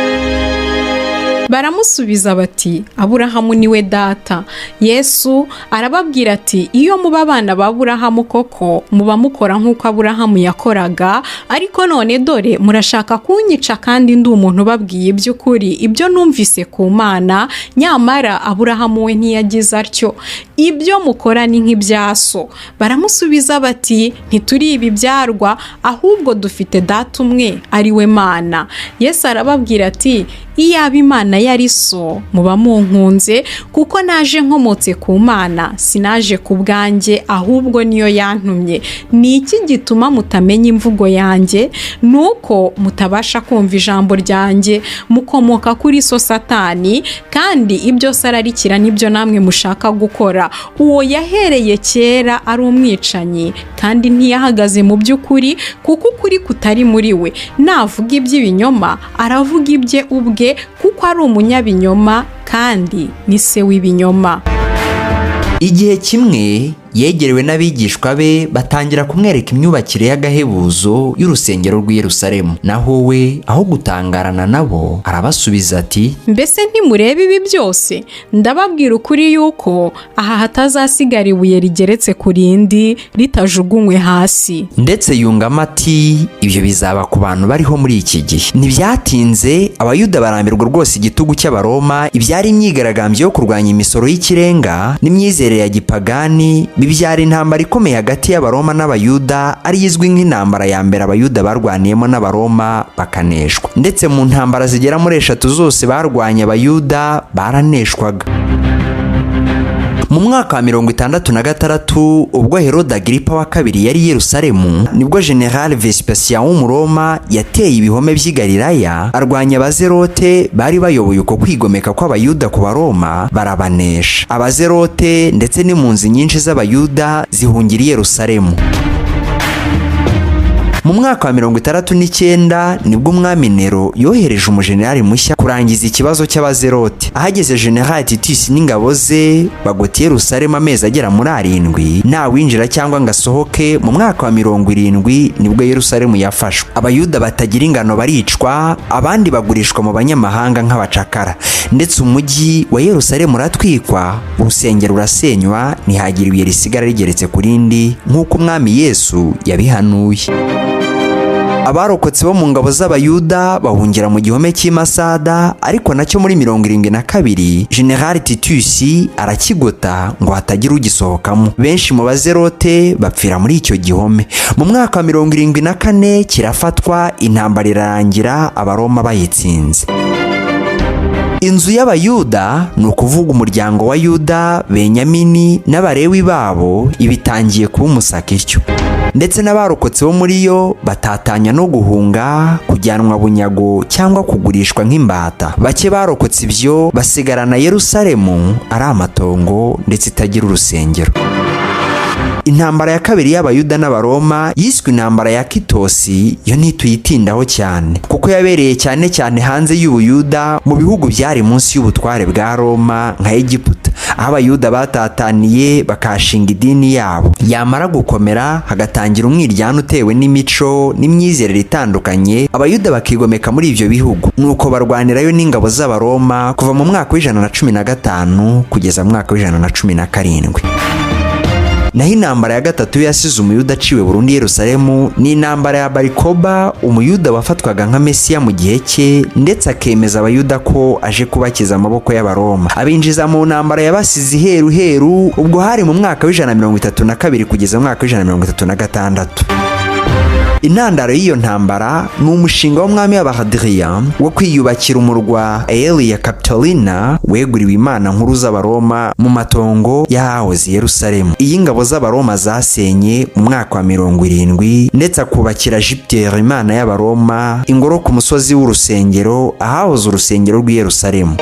Baramusubiza bati: "Aburahamu niwe data." Yesu arababwira ati: "Iyo muba abana ba Aburahamu koko, muba mukora nk'uko Aburahamu yakoraga. Ariko none dore murashaka kunyica, kandi ndi umuntu ubabwiye iby'ukuri, ibyo numvise ku Mana. Nyamara Aburahamu we ntiyagize atyo. Ibyo mukora ni nk'ibya so." Baramusubiza bati: "Ntituri ibibyarwa, ahubwo dufite data umwe, ari we Mana." Yesu arababwira ati: "Iyaba Imana yari so, muba munkunze, kuko naje nkomotse ku Mana. Sinaje ku bwanjye, ahubwo niyo yantumye. Ni iki gituma mutamenya imvugo yanjye? Ni uko mutabasha kumva ijambo ryanjye. Mukomoka kuri so Satani, kandi ibyo se ararikira nibyo namwe mushaka gukora. Uwo yahereye kera ari umwicanyi, kandi ntiyahagaze mu by'ukuri, kuko ukuri kutari muri we. Navuga iby'ibinyoma, aravuga ibye ubwe, kuko ari umunyabinyoma kandi ni se w'ibinyoma." Igihe kimwe yegerewe n'abigishwa be, batangira kumwereka imyubakire y'agahebuzo y'urusengero rw'i Yerusalemu. Naho we, aho gutangarana nabo, arabasubiza ati: "Mbese ntimureba ibi byose? Ndababwira ukuri yuko aha hatazasigara ibuye rigeretse ku rindi ritajugunywe hasi." Ndetse yungamo ati: "Ibyo bizaba ku bantu bariho muri iki gihe." Ntibyatinze, Abayuda barambirwa rwose igitugu cy'Abaroma. Ibyari imyigaragambyo yo kurwanya imisoro y'ikirenga n'imyizerere ya gipagani bibyara intambara ikomeye hagati y'Abaroma n'Abayuda, ariyo izwi nk'intambara ya mbere Abayuda barwaniyemo n'Abaroma bakaneshwa. Ndetse mu ntambara zigera muri eshatu zose barwanya, Abayuda baraneshwaga. Mu mwaka wa 66, ubwo Herode Agiripa wa kabiri yari i Yerusalemu, nibwo General Vespasian w'Umuroma yateye ibihome by'i Galilaya, arwanya Abazerote bari bayoboye uko kwigomeka kw'Abayuda ku Baroma, barabanesha. Abazerote ndetse n'impunzi nyinshi z'Abayuda zihungira i Yerusalemu. Mu mwaka wa 69 nibwo umwami Nero yohereje umujenerali mushya kurangiza ikibazo cy'Abazerote. Ahageze, General Titus n'ingabo ze bagota Yerusalemu amezi agera muri 7, nta winjira cyangwa ngo asohoke. Mu mwaka wa 70 nibwo Yerusalemu yafashwe. Abayuda batagira ingano baricwa, abandi bagurishwa mu banyamahanga nk'abacakara. Ndetse umujyi wa Yerusalemu uratwikwa, urusengero rurasenywa, ntihagira ibuye risigara rigeretse ku rindi, nk'uko umwami Yesu yabihanuye. Abarokotse bo mu ngabo z'Abayuda bahungira mu gihome cy'i Masada, ariko nacyo muri 72 General Titus arakigota ngo hatagira ugisohokamo. Benshi mu Bazerote bapfira muri icyo gihome. Mu mwaka wa 74 kirafatwa, intambara irarangira Abaroma bayitsinze. Inzu y'Abayuda, ni ukuvuga umuryango wa Yuda, Benyamini n'Abarewi babo, ibitangiye kuba umusaka ityo. Ndetse n'abarokotse bo muri yo batatanya no guhunga, kujyanwa bunyago cyangwa kugurishwa nk'imbata. Bake barokotse ibyo basigarana Yerusalemu ari amatongo, ndetse itagira urusengero. Intambara ya kabiri y'Abayuda n'Abaroma yiswe intambara ya Kitosi. Yo ntituyitindaho cyane, kuko yabereye cyane cyane hanze y'Ubuyuda, mu bihugu byari munsi y'ubutware bwa Roma nka Egiputa, aho Abayuda batataniye bakashinga idini yabo. Yamara gukomera, hagatangira umwiryane utewe n'imico n'imyizerere itandukanye, Abayuda bakigomeka muri ibyo bihugu. Nuko barwanirayo n'ingabo z'Abaroma kuva mu mwaka wa 115 kugeza mu mwaka wa 117. Naho intambara ya gatatu yasize Umuyuda aciwe burundu i Yerusalemu ni intambara ya Barikoba, Umuyuda wafatwaga nka Mesiya mu gihe cye, ndetse akemeza Abayuda ko aje kubakiza amaboko y'Abaroma, abinjiza mu ntambara yabasize iheruheru. Ubwo hari mu mwaka wa 132 kugeza mu mwaka wa 136. Intandaro y'iyo ntambara ni umushinga w'umwami w'Abahadiriya wo kwiyubakira umurwa Aelia Capitolina weguriwe imana nkuru z'Abaroma mu matongo y'ahahoze Yerusalemu, iyi ngabo z'Abaroma zasenye mu mwaka wa 70, ndetse akubakira Jupiter, imana y'Abaroma, ingoro ku musozi w'urusengero, ahahoze urusengero rw'i Yerusalemu.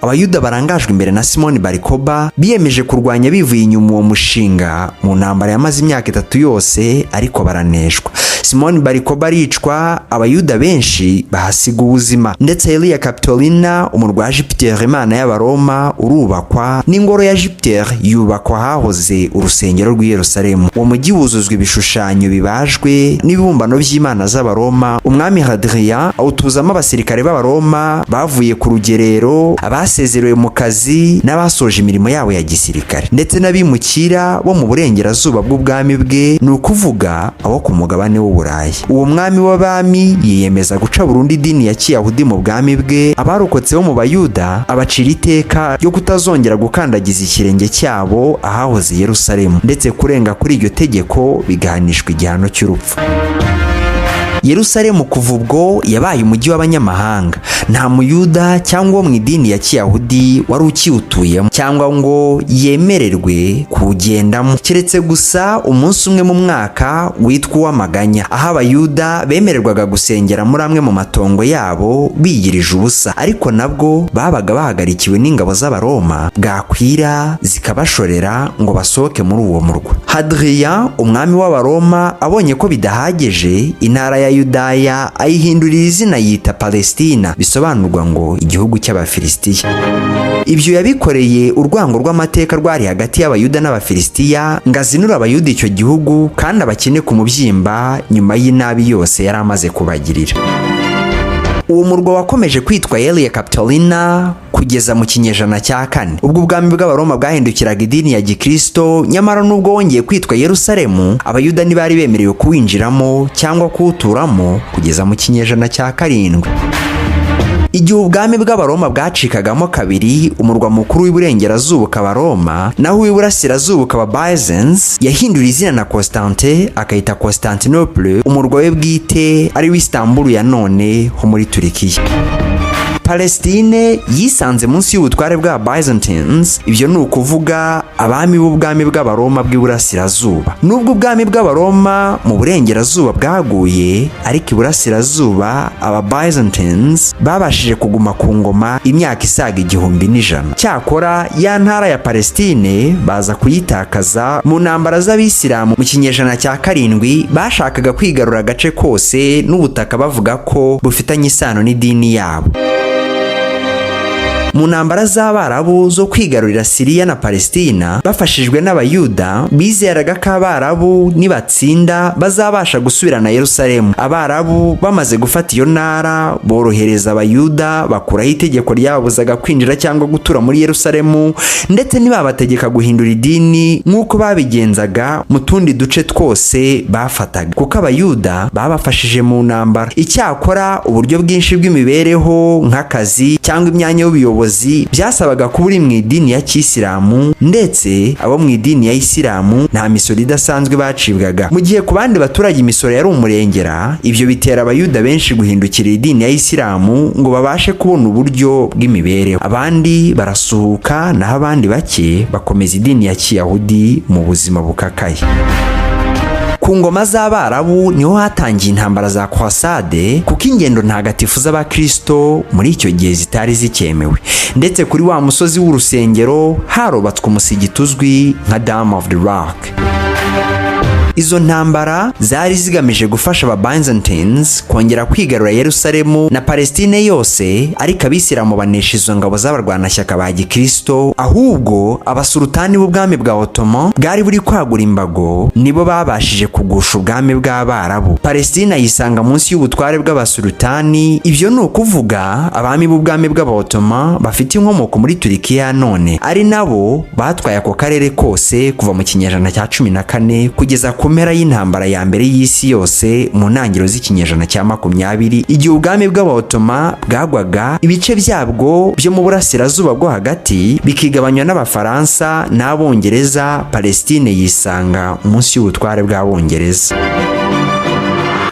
Abayuda barangajwe imbere na Simoni Barikoba biyemeje kurwanya bivuye inyuma uwo mushinga mu ntambara yamaze imyaka 3 yose, ariko baraneshwa. Simoni Barikoba aricwa, Abayuda benshi bahasiga ubuzima, ndetse Aelia Capitolina, umurwa wa Jupiter imana y'Abaroma, urubakwa, n'ingoro ya Jupiter yubakwa hahoze urusengero rw'i Yerusalemu. Uwo mujyi wuzuzwa ibishushanyo bibajwe n'ibibumbano by'imana z'Abaroma. Umwami Hadrian awutuzamo abasirikare b'Abaroma bavuye ku rugerero, abasezerewe mu kazi n'abasoje imirimo yabo ya gisirikare, ndetse n'abimukira bo mu burengerazuba bw'ubwami bwe, ni ukuvuga abo ku mugabane w'Uburayi. Uwo mwami w'abami yiyemeza guca burundu idini ya Kiyahudi mu bwami bwe. Abarokotse bo mu Bayuda abacira iteka ryo kutazongera gukandagiza ikirenge cyabo ahahoze Yerusalemu, ndetse kurenga kuri iryo tegeko bigahanishwa igihano cy'urupfu. Yerusalemu kuva ubwo yabaye umujyi w'abanyamahanga. Nta Muyuda cyangwa uwo mu idini ya Kiyahudi wari ukiwutuyemo cyangwa ngo yemererwe kuwugendamo, keretse gusa umunsi umwe mu mwaka witwa uw'amaganya, aho Abayuda bemererwaga gusengera muri amwe mu matongo yabo biyirije ubusa, ariko nabwo babaga bahagarikiwe n'ingabo z'Abaroma, bwakwira zikabashorera ngo basohoke muri uwo murwa. Hadrian, umwami w'Abaroma, abonye ko bidahagije, intara ya Yudaya ayihindurira izina, yita Palestina, bisobanurwa ngo igihugu cy'Abafilisitiya. Ibyo yabikoreye urwango rw'amateka rwari hagati y'Abayuda n'Abafilisitiya, ngo azinure Abayuda icyo gihugu kandi abakine ku mubyimba nyuma y'inabi yose yari amaze kubagirira. Uwo murwa wakomeje kwitwa Aelia Capitolina kugeza mu kinyejana cya 4, ubwo ubwami bw'Abaroma bwahindukiraga idini ya Gikristo. Nyamara nubwo wongeye kwitwa Yerusalemu, Abayuda ntibari bemerewe kuwinjiramo cyangwa kuwuturamo kugeza mu kinyejana cya 7, igihe ubwami bw'Abaroma bwacikagamo kabiri, umurwa mukuru w'iburengerazuba ukaba Roma, naho uw'iburasirazuba ukaba Byzance, yahinduriye izina na Constantin, akayita Constantinople, umurwa we bwite ari wo Istanbul ya none ho muri Turikiya. Palestine yisanze munsi y'ubutware bwa Byzantines, ibyo ni ukuvuga abami b'ubwami bw'Abaroma bw'iburasirazuba. Nubwo ubwami bw'Abaroma mu burengerazuba bwaguye, ariko iburasirazuba aba Byzantines babashije kuguma ku ngoma imyaka isaga 1100. Cyakora ya ntara ya Palestine baza kuyitakaza mu ntambara z'Abisilamu mu kinyejana cya 7, bashakaga kwigarura agace kose n'ubutaka bavuga ko bufitanye isano n'idini yabo. Mu ntambara z'Abarabu zo kwigarurira Siriya na Palestina bafashijwe n'Abayuda, bizeraga ko Abarabu nibatsinda bazabasha gusubirana Yerusalemu. Abarabu bamaze gufata iyo ntara, borohereza Abayuda, bakuraho itegeko ryababuzaga kwinjira cyangwa gutura muri Yerusalemu, ndetse ntibabategeka guhindura idini nk'uko babigenzaga mu tundi duce twose bafataga, kuko Abayuda babafashije mu ntambara. Icyakora uburyo bwinshi bw'imibereho, nk'akazi cyangwa imyanya y'ubuyobozi, byasabaga kuba uri mu idini ya Kisilamu, ndetse abo mu idini ya Isilamu nta misoro idasanzwe bacibwaga, mu gihe ku bandi baturage imisoro yari umurengera. Ibyo bitera Abayuda benshi guhindukira idini ya Isilamu ngo babashe kubona uburyo bw'imibereho. Abandi barasuhuka, naho abandi bake bakomeza idini ya Kiyahudi mu buzima bukakaye. Ku ngoma z'Abarabu niho hatangiye intambara za Croisade, kuko ingendo ntagatifu z'Abakristo muri icyo gihe zitari zikemewe, ndetse kuri wa musozi w'urusengero harubatswe umusigiti uzwi nka Dome of the Rock. Izo ntambara zari zigamije gufasha aba Byzantines kongera kwigarura Yerusalemu na Palestine yose, ariko Abisilamu banesha izo ngabo z'abarwanashyaka ba Gikristo. Ahubwo abasultani b'ubwami bwa Ottoman bwari buri kwagura imbago nibo babashije kugusha ubwami bw'Abarabu. Palestine yisanga munsi y'ubutware bw'abasultani, ibyo ni ukuvuga abami b'ubwami bw'Abaottoman bafite inkomoko muri Turikiya none, ari nabo batwaye ako karere kose kuva mu kinyejana cya 14 kugeza ku mpera y'intambara ya mbere y'isi yose mu ntangiriro z'ikinyejana cya 20, igihe ubwami bw'Abaotoma bwagwaga, ibice byabwo byo mu burasirazuba bwo hagati bikigabanywa n'Abafaransa n'Abongereza. Palestine yisanga munsi y'ubutware bw'Abongereza.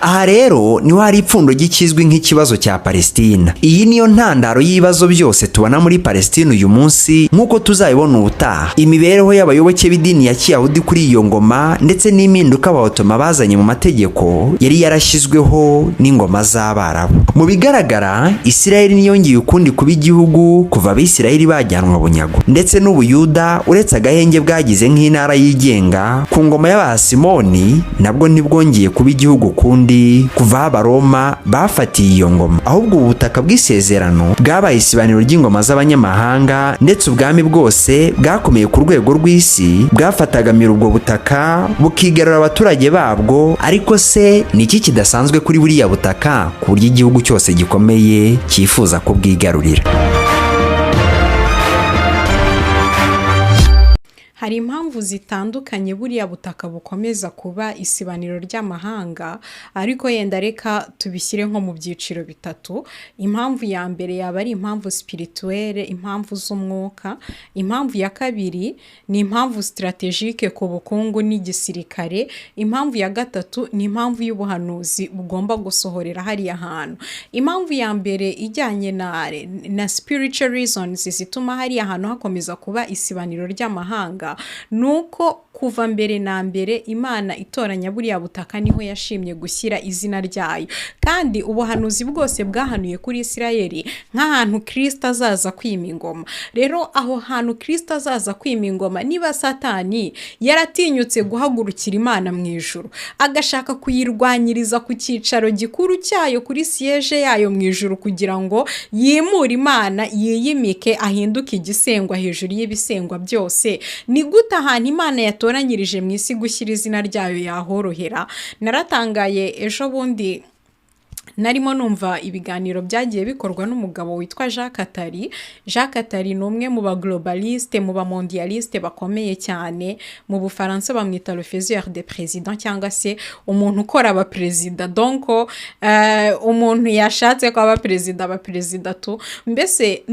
Aha rero niho hari ipfundo ry'ikizwi nk'ikibazo cya Palestina. Iyi niyo ntandaro y'ibibazo byose tubona muri Palestina uyu munsi, nk'uko tuzabibona ubutaha. Imibereho y'abayoboke b'idini ya Kiyahudi kuri iyo ngoma, ndetse n'impinduka Abaotoma bazanye mu mategeko yari yarashyizweho n'ingoma z'Abarabu. Mu bigaragara, Isirayeli ntiyongeye ukundi kuba igihugu kuva Abisirayeli bajyanwa bunyago, ndetse n'Ubuyuda, uretse agahenge bwagize nk'intara yigenga ku ngoma y'Abahasimoni, nabwo ntibwongeye kuba igihugu ukundi kuva aho Abaroma bafatiye iyo ngoma. Ahubwo ubu butaka bw'isezerano bwabaye isibaniro ry'ingoma z'abanyamahanga, ndetse ubwami bwose bwakomeye ku rwego rw'isi bwafatagamira ubwo butaka, bukigarura abaturage babwo. Ariko se ni iki kidasanzwe kuri buriya butaka ku buryo igihugu cyose gikomeye cyifuza kubwigarurira? Hari impamvu zitandukanye buriya butaka bukomeza kuba isibaniro ry'amahanga, ariko yenda reka tubishyire nko mu byiciro bitatu. Impamvu ya mbere yaba ari impamvu spirituelle, impamvu z'umwuka. Impamvu ya kabiri ni impamvu stratégique ku bukungu n'igisirikare. Impamvu ya gatatu ni impamvu y'ubuhanuzi bugomba gusohorera hariya hantu. Impamvu ya mbere ijyanye na spiritual reasons zituma hariya hantu hakomeza kuba isibaniro ry'amahanga, ni uko kuva mbere na mbere Imana itoranya buriya butaka, niho yashimye gushyira izina ryayo. Kandi ubuhanuzi bwose bwahanuye kuri Isirayeli nk'ahantu Kirisito azaza kwima ingoma. Rero aho hantu Kirisito azaza kwima ingoma, niba Satani yaratinyutse guhagurukira Imana mu ijuru, agashaka kuyirwanyiriza ku cyicaro gikuru cyayo, kuri siège yayo mu ijuru, kugira ngo yimure Imana, yiyimike, ahinduke igisengwa hejuru y'ibisengwa byose, ni gute ahantu Imana yatoranyirije mu isi gushyira izina ryayo yahorohera? Naratangaye ejo bundi narimo numva ibiganiro byagiye bikorwa n'umugabo witwa Jacques Attali. Jacques Attali ni umwe mu ba globaliste, mu ba mondialiste bakomeye cyane. Mu Bufaransa bamwita le faiseur de président, cyangwa se umuntu ukora abaperezida. Donc umuntu yashatse ko aba perezida, aba perezida tu. Mbese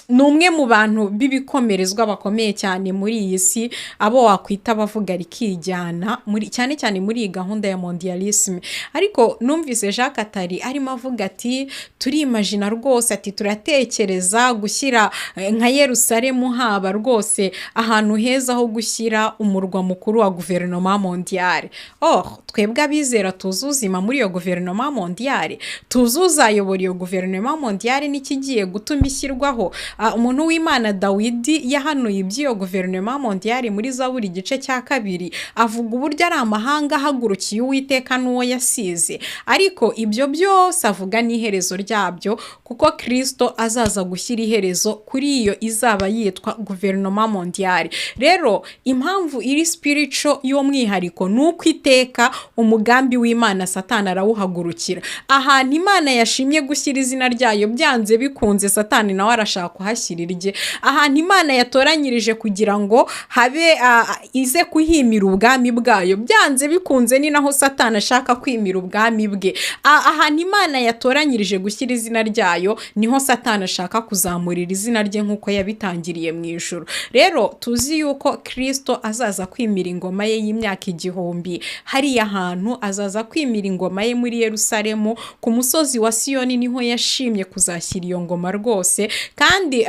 ni umwe mu bantu b'ibikomerezwa bakomeye cyane muri iyi si, abo wakwita abavuga rikijyana muri, cyane cyane muri iyi gahunda ya mondialisme. Ariko numvise Jacques Attali arimo avuga ati: "Turimajina rwose," ati "turatekereza gushyira nka Yerusalemu haba rwose ahantu heza ho gushyira umurwa mukuru wa guverinoma mondiale." Oh, twebwe abizera tuzi uzima muri iyo guverinoma mondiale, tuzi uzayobora iyo guverinoma mondiale n'ikigiye gutuma ishyirwaho. Umuntu w'Imana Dawidi yahanuye iby'iyo guverinoma mondiale muri Zaburi igice cya 2, avuga uburyo ari amahanga ahagurukiye Uwiteka n'uwo yasize. Ariko ibyo byose avuga n'iherezo ryabyo, kuko Kirisito azaza gushyira iherezo kuri iyo izaba yitwa guverinoma mondiale. Rero impamvu iri spiritual y'umwihariko ni uko iteka umugambi w'Imana Satani arawuhagurukira. Ahantu Imana yashimye gushyira izina ryayo, byanze bikunze Satani nawe arashaka kuhashyira irye. Ahantu Imana yatoranyirije kugira ngo habe ize kuhimira ubwami bwayo, byanze bikunze ni naho Satani ashaka kwimira ubwami bwe. Ahantu Imana yatoranyirije gushyira izina ryayo, niho Satani ashaka kuzamurira izina rye nk'uko yabitangiriye mu ijuru. Rero tuzi yuko Kirisito azaza kwimira ingoma ye y'imyaka 1000 hariya hantu, azaza kwimira ingoma ye muri Yerusalemu ku musozi wa Siyoni, niho yashimye kuzashyira iyo ngoma rwose. Kandi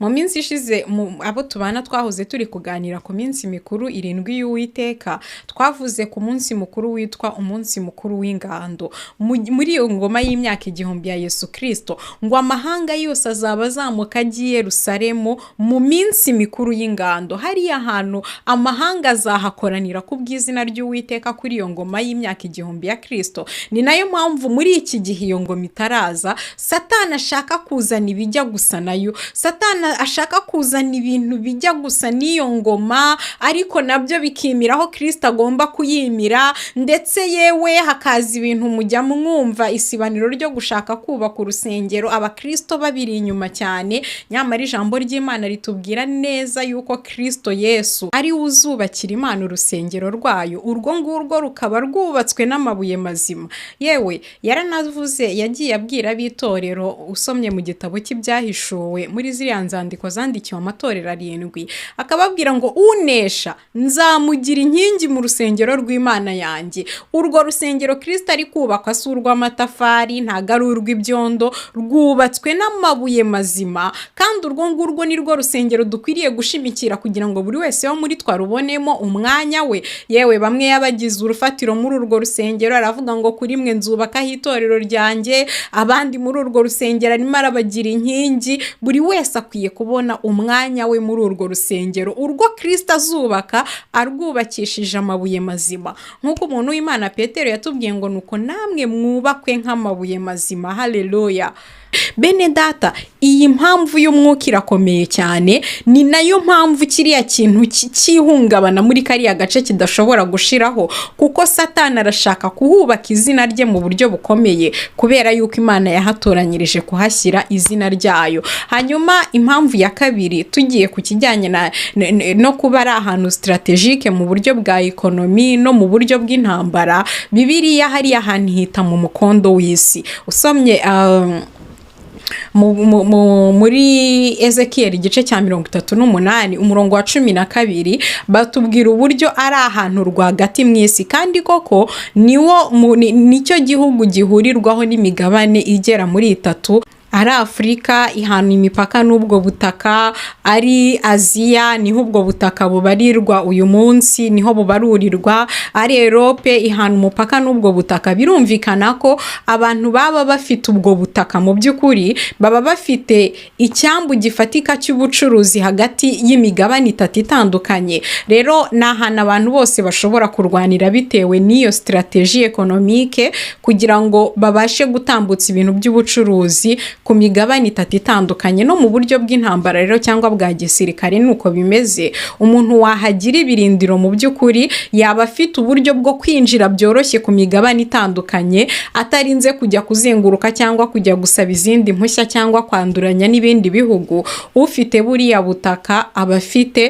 mu minsi ishize abo tubana twahoze turi kuganira ku minsi mikuru irindwi y'Uwiteka, twavuze ku munsi mukuru witwa umunsi mukuru w'ingando. Muri iyo ngoma y'imyaka 1000 ya Yesu Kirisito, ngo amahanga yose azaba azamuka agiye i Yerusalemu mu minsi mikuru y'ingando. Hariya hantu amahanga azahakoranira ku bw'izina ry'Uwiteka kuri iyo ngoma y'imyaka 1000 ya Kirisito. Ni nayo mpamvu muri iki gihe iyo ngoma itaraza, Satani ashaka kuzana ibijya gusa nayo. Satani ashaka kuzana ibintu bijya gusa n'iyo ngoma, ariko nabyo bikimira aho Kirisito agomba kuyimira. Ndetse yewe hakaza ibintu mujya mwumva, isibaniro ryo gushaka kubaka urusengero, abakirisito babiri inyuma cyane. Nyamara ijambo ry'Imana ritubwira neza yuko Kirisito Yesu ari we uzubakira Imana urusengero rwayo, urwo ngurwo rukaba rwubatswe n'amabuye mazima. Yewe yaranavuze, yagiye abwira ab'itorero, usomye mu gitabo cy'Ibyahishuwe muri ziriya ziriya nzandiko zandikiwe amatorero arindwi, akababwira ngo unesha nzamugira inkingi mu rusengero rw'Imana yanjye. Urwo rusengero Kirisito ari kubakwa si urw'amatafari, ntabwo ari urw'ibyondo, rwubatswe n'amabuye mazima, kandi urwo ngurwo ni rwo rusengero dukwiriye gushimikira kugira ngo buri wese wo muri twe arubonemo umwanya we. Yewe bamwe yabagize urufatiro muri urwo rusengero, aravuga ngo kuri mwe nzubakaho itorero ryanjye, abandi muri urwo rusengero arimo arabagira inkingi. Buri wese akwiye kubona umwanya we muri urwo rusengero, urwo Kirisito azubaka arwubakishije amabuye mazima, nk'uko umuntu w'Imana Petero yatubwiye ngo nuko namwe mwubakwe nk'amabuye mazima. Haleluya! Bene data, iyi mpamvu y'umwuka irakomeye cyane. Ni nayo mpamvu kiriya kintu cy'ihungabana muri kariya gace kidashobora gushiraho, kuko Satani arashaka kuhubaka izina rye mu buryo bukomeye, kubera yuko Imana yahatoranyirije kuhashyira izina ryayo. Hanyuma impamvu ya kabiri, tugiye ku kijyanye no kuba ari ahantu stratégique mu buryo bwa économie no mu buryo bw'intambara, Bibiliya hariya hantu hita mu mukondo w'isi. Usomye muri Ezekiyeli igice cya 38 umurongo wa 12, batubwira uburyo ari ahantu rwagati mu isi, kandi koko niwo nicyo gihugu gihurirwaho n'imigabane igera muri itatu: ari Afurika ihana imipaka n'ubwo butaka, ari Aziya niho ubwo butaka bubarirwa uyu munsi, niho bubarurirwa, ari Europe ihana umupaka n'ubwo butaka. Birumvikana ko abantu baba bafite ubwo butaka mu by'ukuri baba bafite icyambu gifatika cy'ubucuruzi hagati y'imigabane itatu itandukanye. Rero ni ahantu abantu bose bashobora kurwanira bitewe n'iyo stratégie économique, kugira ngo babashe gutambutsa ibintu by'ubucuruzi ku migabane itatu itandukanye. No mu buryo bw'intambara rero cyangwa bwa gisirikare ni uko bimeze. Umuntu wahagira ibirindiro mu by'ukuri yaba afite uburyo bwo kwinjira byoroshye ku migabane itandukanye, atarinze kujya kuzenguruka cyangwa kujya gusaba izindi mpushya cyangwa kwanduranya n'ibindi bihugu. Ufite buriya butaka aba afite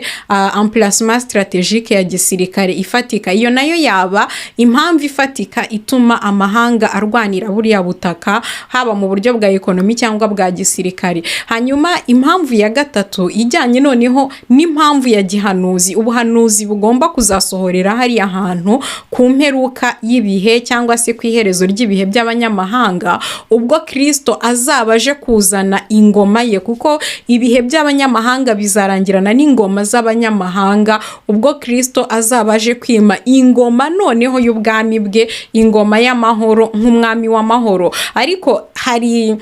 emplacement stratégique ya gisirikare ifatika. Iyo nayo yaba impamvu ifatika ituma amahanga arwanira buriya butaka, haba mu buryo bwa économie cyangwa bwa gisirikare. Hanyuma impamvu ya gatatu ijyanye noneho n'impamvu ya gihanuzi, ubuhanuzi bugomba kuzasohorera hariya hantu ku mperuka y'ibihe cyangwa se ku iherezo ry'ibihe by'abanyamahanga, ubwo Kirisito azaba aje kuzana ingoma ye, kuko ibihe by'abanyamahanga bizarangirana n'ingoma z'abanyamahanga, ubwo Kirisito azaba aje kwima ingoma noneho y'ubwami bwe, ingoma y'amahoro nk'umwami w'amahoro. Ariko hari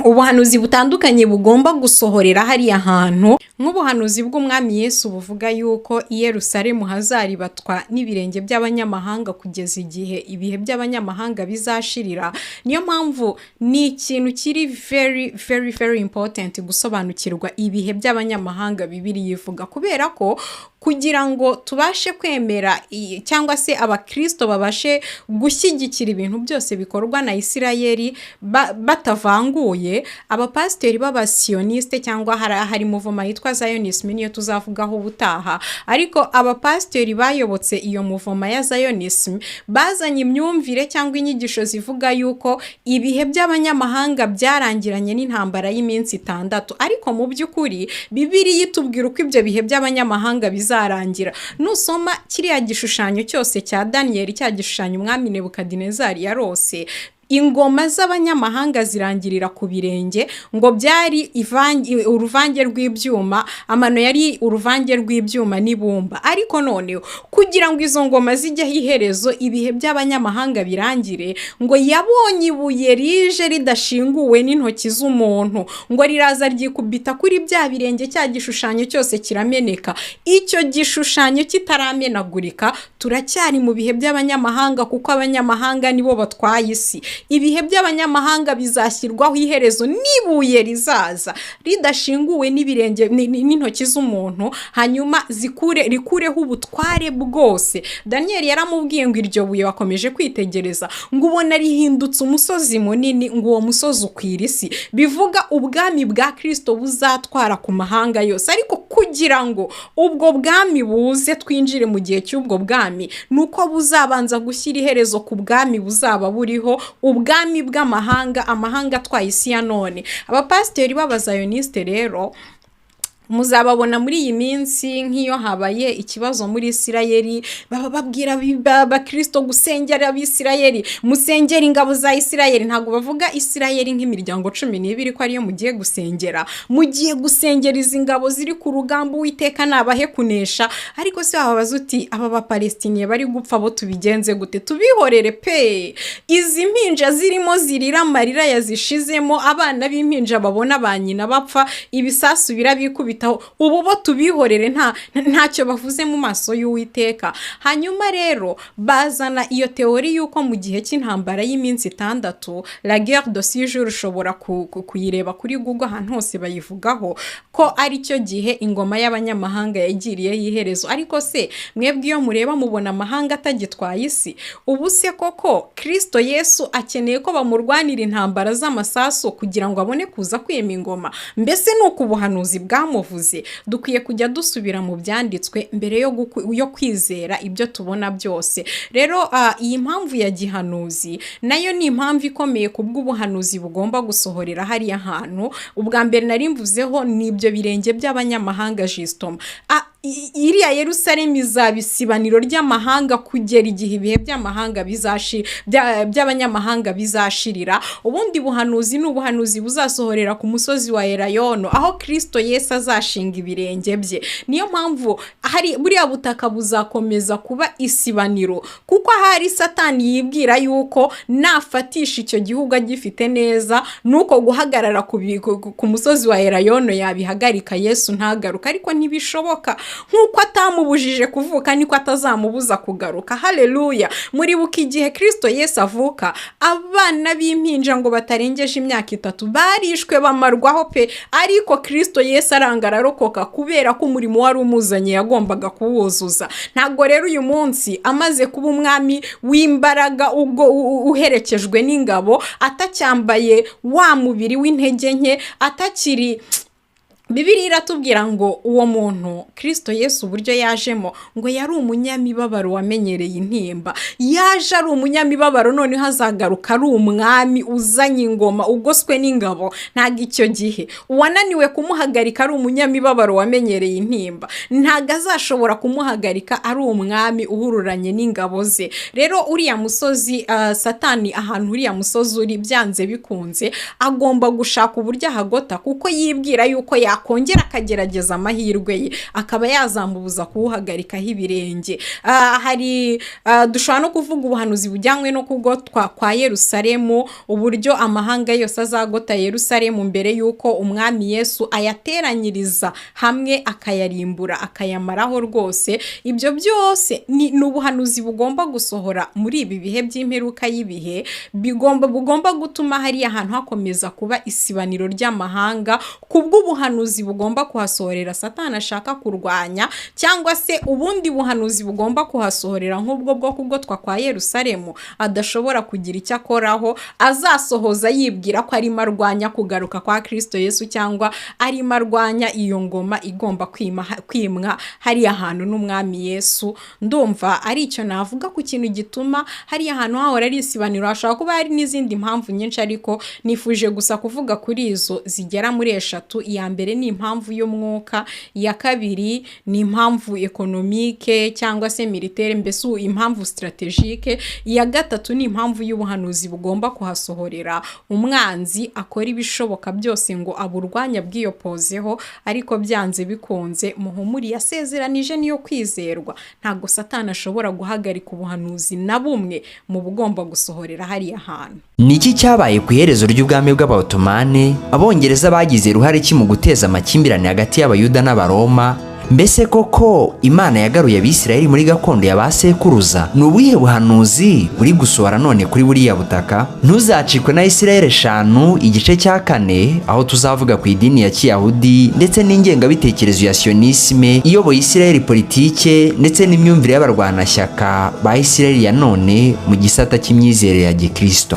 ubuhanuzi butandukanye bugomba gusohorera hariya hantu, nk'ubuhanuzi bw'Umwami Yesu buvuga yuko i Yerusalemu hazaribatwa n'ibirenge by'abanyamahanga kugeza igihe ibihe by'abanyamahanga bizashirira. Niyo mpamvu ni ikintu kiri very, very, very important gusobanukirwa ibihe by'abanyamahanga Bibiliya ivuga, kubera ko kugira ngo tubashe kwemera cyangwa se Abakirisito babashe gushyigikira ibintu byose bikorwa na Isirayeli batavanguye. Abapasiteri b'abasiyonisite cyangwa hari mouvement yitwa Zionism, niyo tuzavugaho ubutaha, ariko abapasiteri bayobotse iyo mouvement ya Zionism bazanye imyumvire cyangwa inyigisho zivuga yuko ibihe by'abanyamahanga byarangiranye n'intambara y'iminsi 6. Ariko mu by'ukuri Bibiliya itubwira uko ibyo bihe by'abanyamahanga bizarangira. Nusoma kiriya gishushanyo cyose cya Daniyeli, cya gishushanyo umwami Nebukadinezari yarose, ingoma z'abanyamahanga zirangirira ku birenge, ngo byari uruvange rw'ibyuma, amano yari uruvange rw'ibyuma n'ibumba. Ariko noneho kugira ngo izo ngoma zijyeho iherezo, ibihe by'abanyamahanga birangire, ngo yabonye ibuye rije ridashinguwe n'intoki z'umuntu, ngo riraza ryikubita kuri bya birenge, cya gishushanyo cyose kirameneka. Icyo gishushanyo kitaramenagurika, turacyari mu bihe by'abanyamahanga, kuko abanyamahanga nibo batwaye isi. Ibihe by'abanyamahanga bizashyirwaho iherezo n'ibuye rizaza ridashinguwe n'ibirenge n'intoki z'umuntu, hanyuma zikure rikureho ubutware bwose. Daniyeli yaramubwiye ngo iryo buye bakomeje kwitegereza, ngo ubona rihindutse umusozi munini, ngo uwo musozi ukwira isi, bivuga ubwami bwa Kirisito buzatwara ku mahanga yose. Ariko kugira ngo ibyo bihe bizashyirweho iherezo, Kugira ngo ubwo bwami buze, twinjire mu gihe cy'ubwo bwami, ni uko buzabanza gushyira iherezo ku bwami buzaba buriho, ubwami bw'amahanga, amahanga atwaye isi ya none. Abapasiteri b'abazayonisite rero muzababona muri iyi minsi, nk'iyo habaye ikibazo muri Isirayeli, baba babwira abakirisito gusengera Abisirayeli, musengera ingabo za Isirayeli. Ntabwo bavuga Isirayeli nk'imiryango 12 ko ariyo mugiye gusengera, mugiye gusengera izi ngabo ziri ku rugamba, Uwiteka nabahe kunesha. Ariko se wababaza uti: "Aba Bapalestiniye bari gupfa bo tubigenze gute? Tubihorere pe? Izi mpinja zirimo zirira amarira yazishizemo, abana b'impinja babona ba nyina bapfa, ibisasu birabikubitaho, ubu bo tubihorere? Ntacyo bavuze mu maso y'Uwiteka." Hanyuma rero bazana iyo théorie y'uko mu gihe cy'intambara y'iminsi 6, la guerre de 6 jours, ushobora kuyireba kuri Google, ahantu hose bayivugaho, ko ari cyo gihe ingoma y'abanyamahanga yagiriyeho iherezo. Ariko se mwebwe iyo mureba mubona amahanga atagitwaye isi? Ubu se koko Kirisito Yesu akeneye ko bamurwanira intambara z'amasasu kugira ngo abone kuza kwima ingoma? Mbese ni uku ubuhanuzi bwamuvuze? Dukwiye kujya dusubira mu byanditswe mbere yo kwizera ibyo tubona byose. Rero iyi mpamvu ya gihanuzi nayo ni impamvu ikomeye ku bw'ubuhanuzi bugomba gusohorera hariya hantu. Ubwa mbere nari mvuzeho ni ibyo birenge by'abanyamahanga. Justement, iriya Yerusalemu izaba isibaniro ry'amahanga kugera igihe ibihe by'amahanga by'abanyamahanga bizashirira. Ubundi buhanuzi ni ubuhanuzi buzasohorera ku musozi wa Elayono, aho Kirisito Yesu azashinga ibirenge bye. Niyo mpamvu hari buriya butaka buzakomeza kuba isibaniro, kuko ahari Satani yibwira yuko nafatisha icyo gihugu agifite neza, nuko guhagarara ku musozi wa Elayono yabihagarika, Yesu ntagaruka. Ariko ntibishoboka. Nk'uko atamubujije kuvuka, niko atazamubuza kugaruka. Haleluya! Muribuka igihe Kirisito Yesu avuka, abana b'impinja ngo batarengeje imyaka 3 barishwe, bamarwaho pe. Ariko Kirisito Yesu aranga ararokoka, kubera ko umurimo wari umuzanye yagombaga kuwuzuza. Ntabwo rero uyu munsi amaze kuba umwami w'imbaraga, ubwo uherekejwe n'ingabo, atacyambaye wa mubiri w'intege nke, atakiri. Bibiliya iratubwira ngo uwo muntu Kirisito Yesu, uburyo yajemo, ngo yari umunyamibabaro wamenyereye intimba. Yaje ari umunyamibabaro, noneho azagaruka ari umwami uzanye ingoma, ugoswe n'ingabo. Ntabwo icyo gihe uwananiwe kumuhagarika ari umunyamibabaro wamenyereye intimba, ntabwo azashobora kumuhagarika ari umwami uhururanye n'ingabo ze. Rero uriya musozi, Satani, ahantu uriya musozi uri, byanze bikunze agomba gushaka uburyo ahagota, kuko yibwira yuko yakongera akagerageza amahirwe ye, akaba yazamubuza kuwuhagarikaho ibirenge. Hari dushobora no kuvuga ubuhanuzi bujyanywe no kugotwa kwa Yerusalemu, uburyo amahanga yose azagota Yerusalemu mbere y'uko umwami Yesu ayateranyiriza hamwe, akayarimbura, akayamaraho rwose. Ibyo byose ni ubuhanuzi bugomba gusohora muri ibi bihe by'imperuka y'ibihe, bugomba gutuma hariya hantu hakomeza kuba isibaniro ry'amahanga, ku bw'ubuhanuzi bugomba kuhasohorera Satani ashaka kurwanya, cyangwa se ubundi buhanuzi bugomba kuhasohorera nk'ubwo bwo kugotwa kwa Yerusalemu adashobora kugira icyo akoraho, azasohoza yibwira ko arimo arwanya kugaruka kwa Kirisito Yesu, cyangwa arimo arwanya iyo ngoma igomba kwimwa hariya hantu n'umwami Yesu. Ndumva ari icyo navuga ku kintu gituma hariya hantu hahora ari isibaniro. Hashobora kuba hari n'izindi mpamvu nyinshi, ariko nifuje gusa kuvuga kuri izo zigera muri eshatu. Iya mbere ni impamvu y'umwuka, iya kabiri ni impamvu économique cyangwa se militaire, mbese impamvu stratégique, iya gatatu ni impamvu y'ubuhanuzi bugomba kuhasohorera, umwanzi akora ibishoboka byose ngo aburwanye, abwiyopozeho. Ariko byanze bikunze, muhumuri, yasezeranije niyo kwizerwa. Ntabwo Satani ashobora guhagarika ubuhanuzi na bumwe mu bugomba gusohorera hariya hantu. Ni iki cyabaye ku iherezo ry'ubwami bw'Abaotomane? Abongereza bagize uruhare ki mu guteza amakimbirane hagati y'Abayuda n'Abaroma? Mbese koko Imana yagaruye Abisirayeli muri gakondo ya ba sekuruza? Ni ubuhe buhanuzi buri gusohora none kuri buriya butaka? Ntuzacikwe na Isirayeli 5 igice cya 4, aho tuzavuga ku idini ya Kiyahudi ndetse n'ingengabitekerezo ya sionisme iyoboye Isirayeli, politike ndetse n'imyumvire y'abarwanashyaka ba Isirayeli ya none mu gisata cy'imyizerere ya gikristo.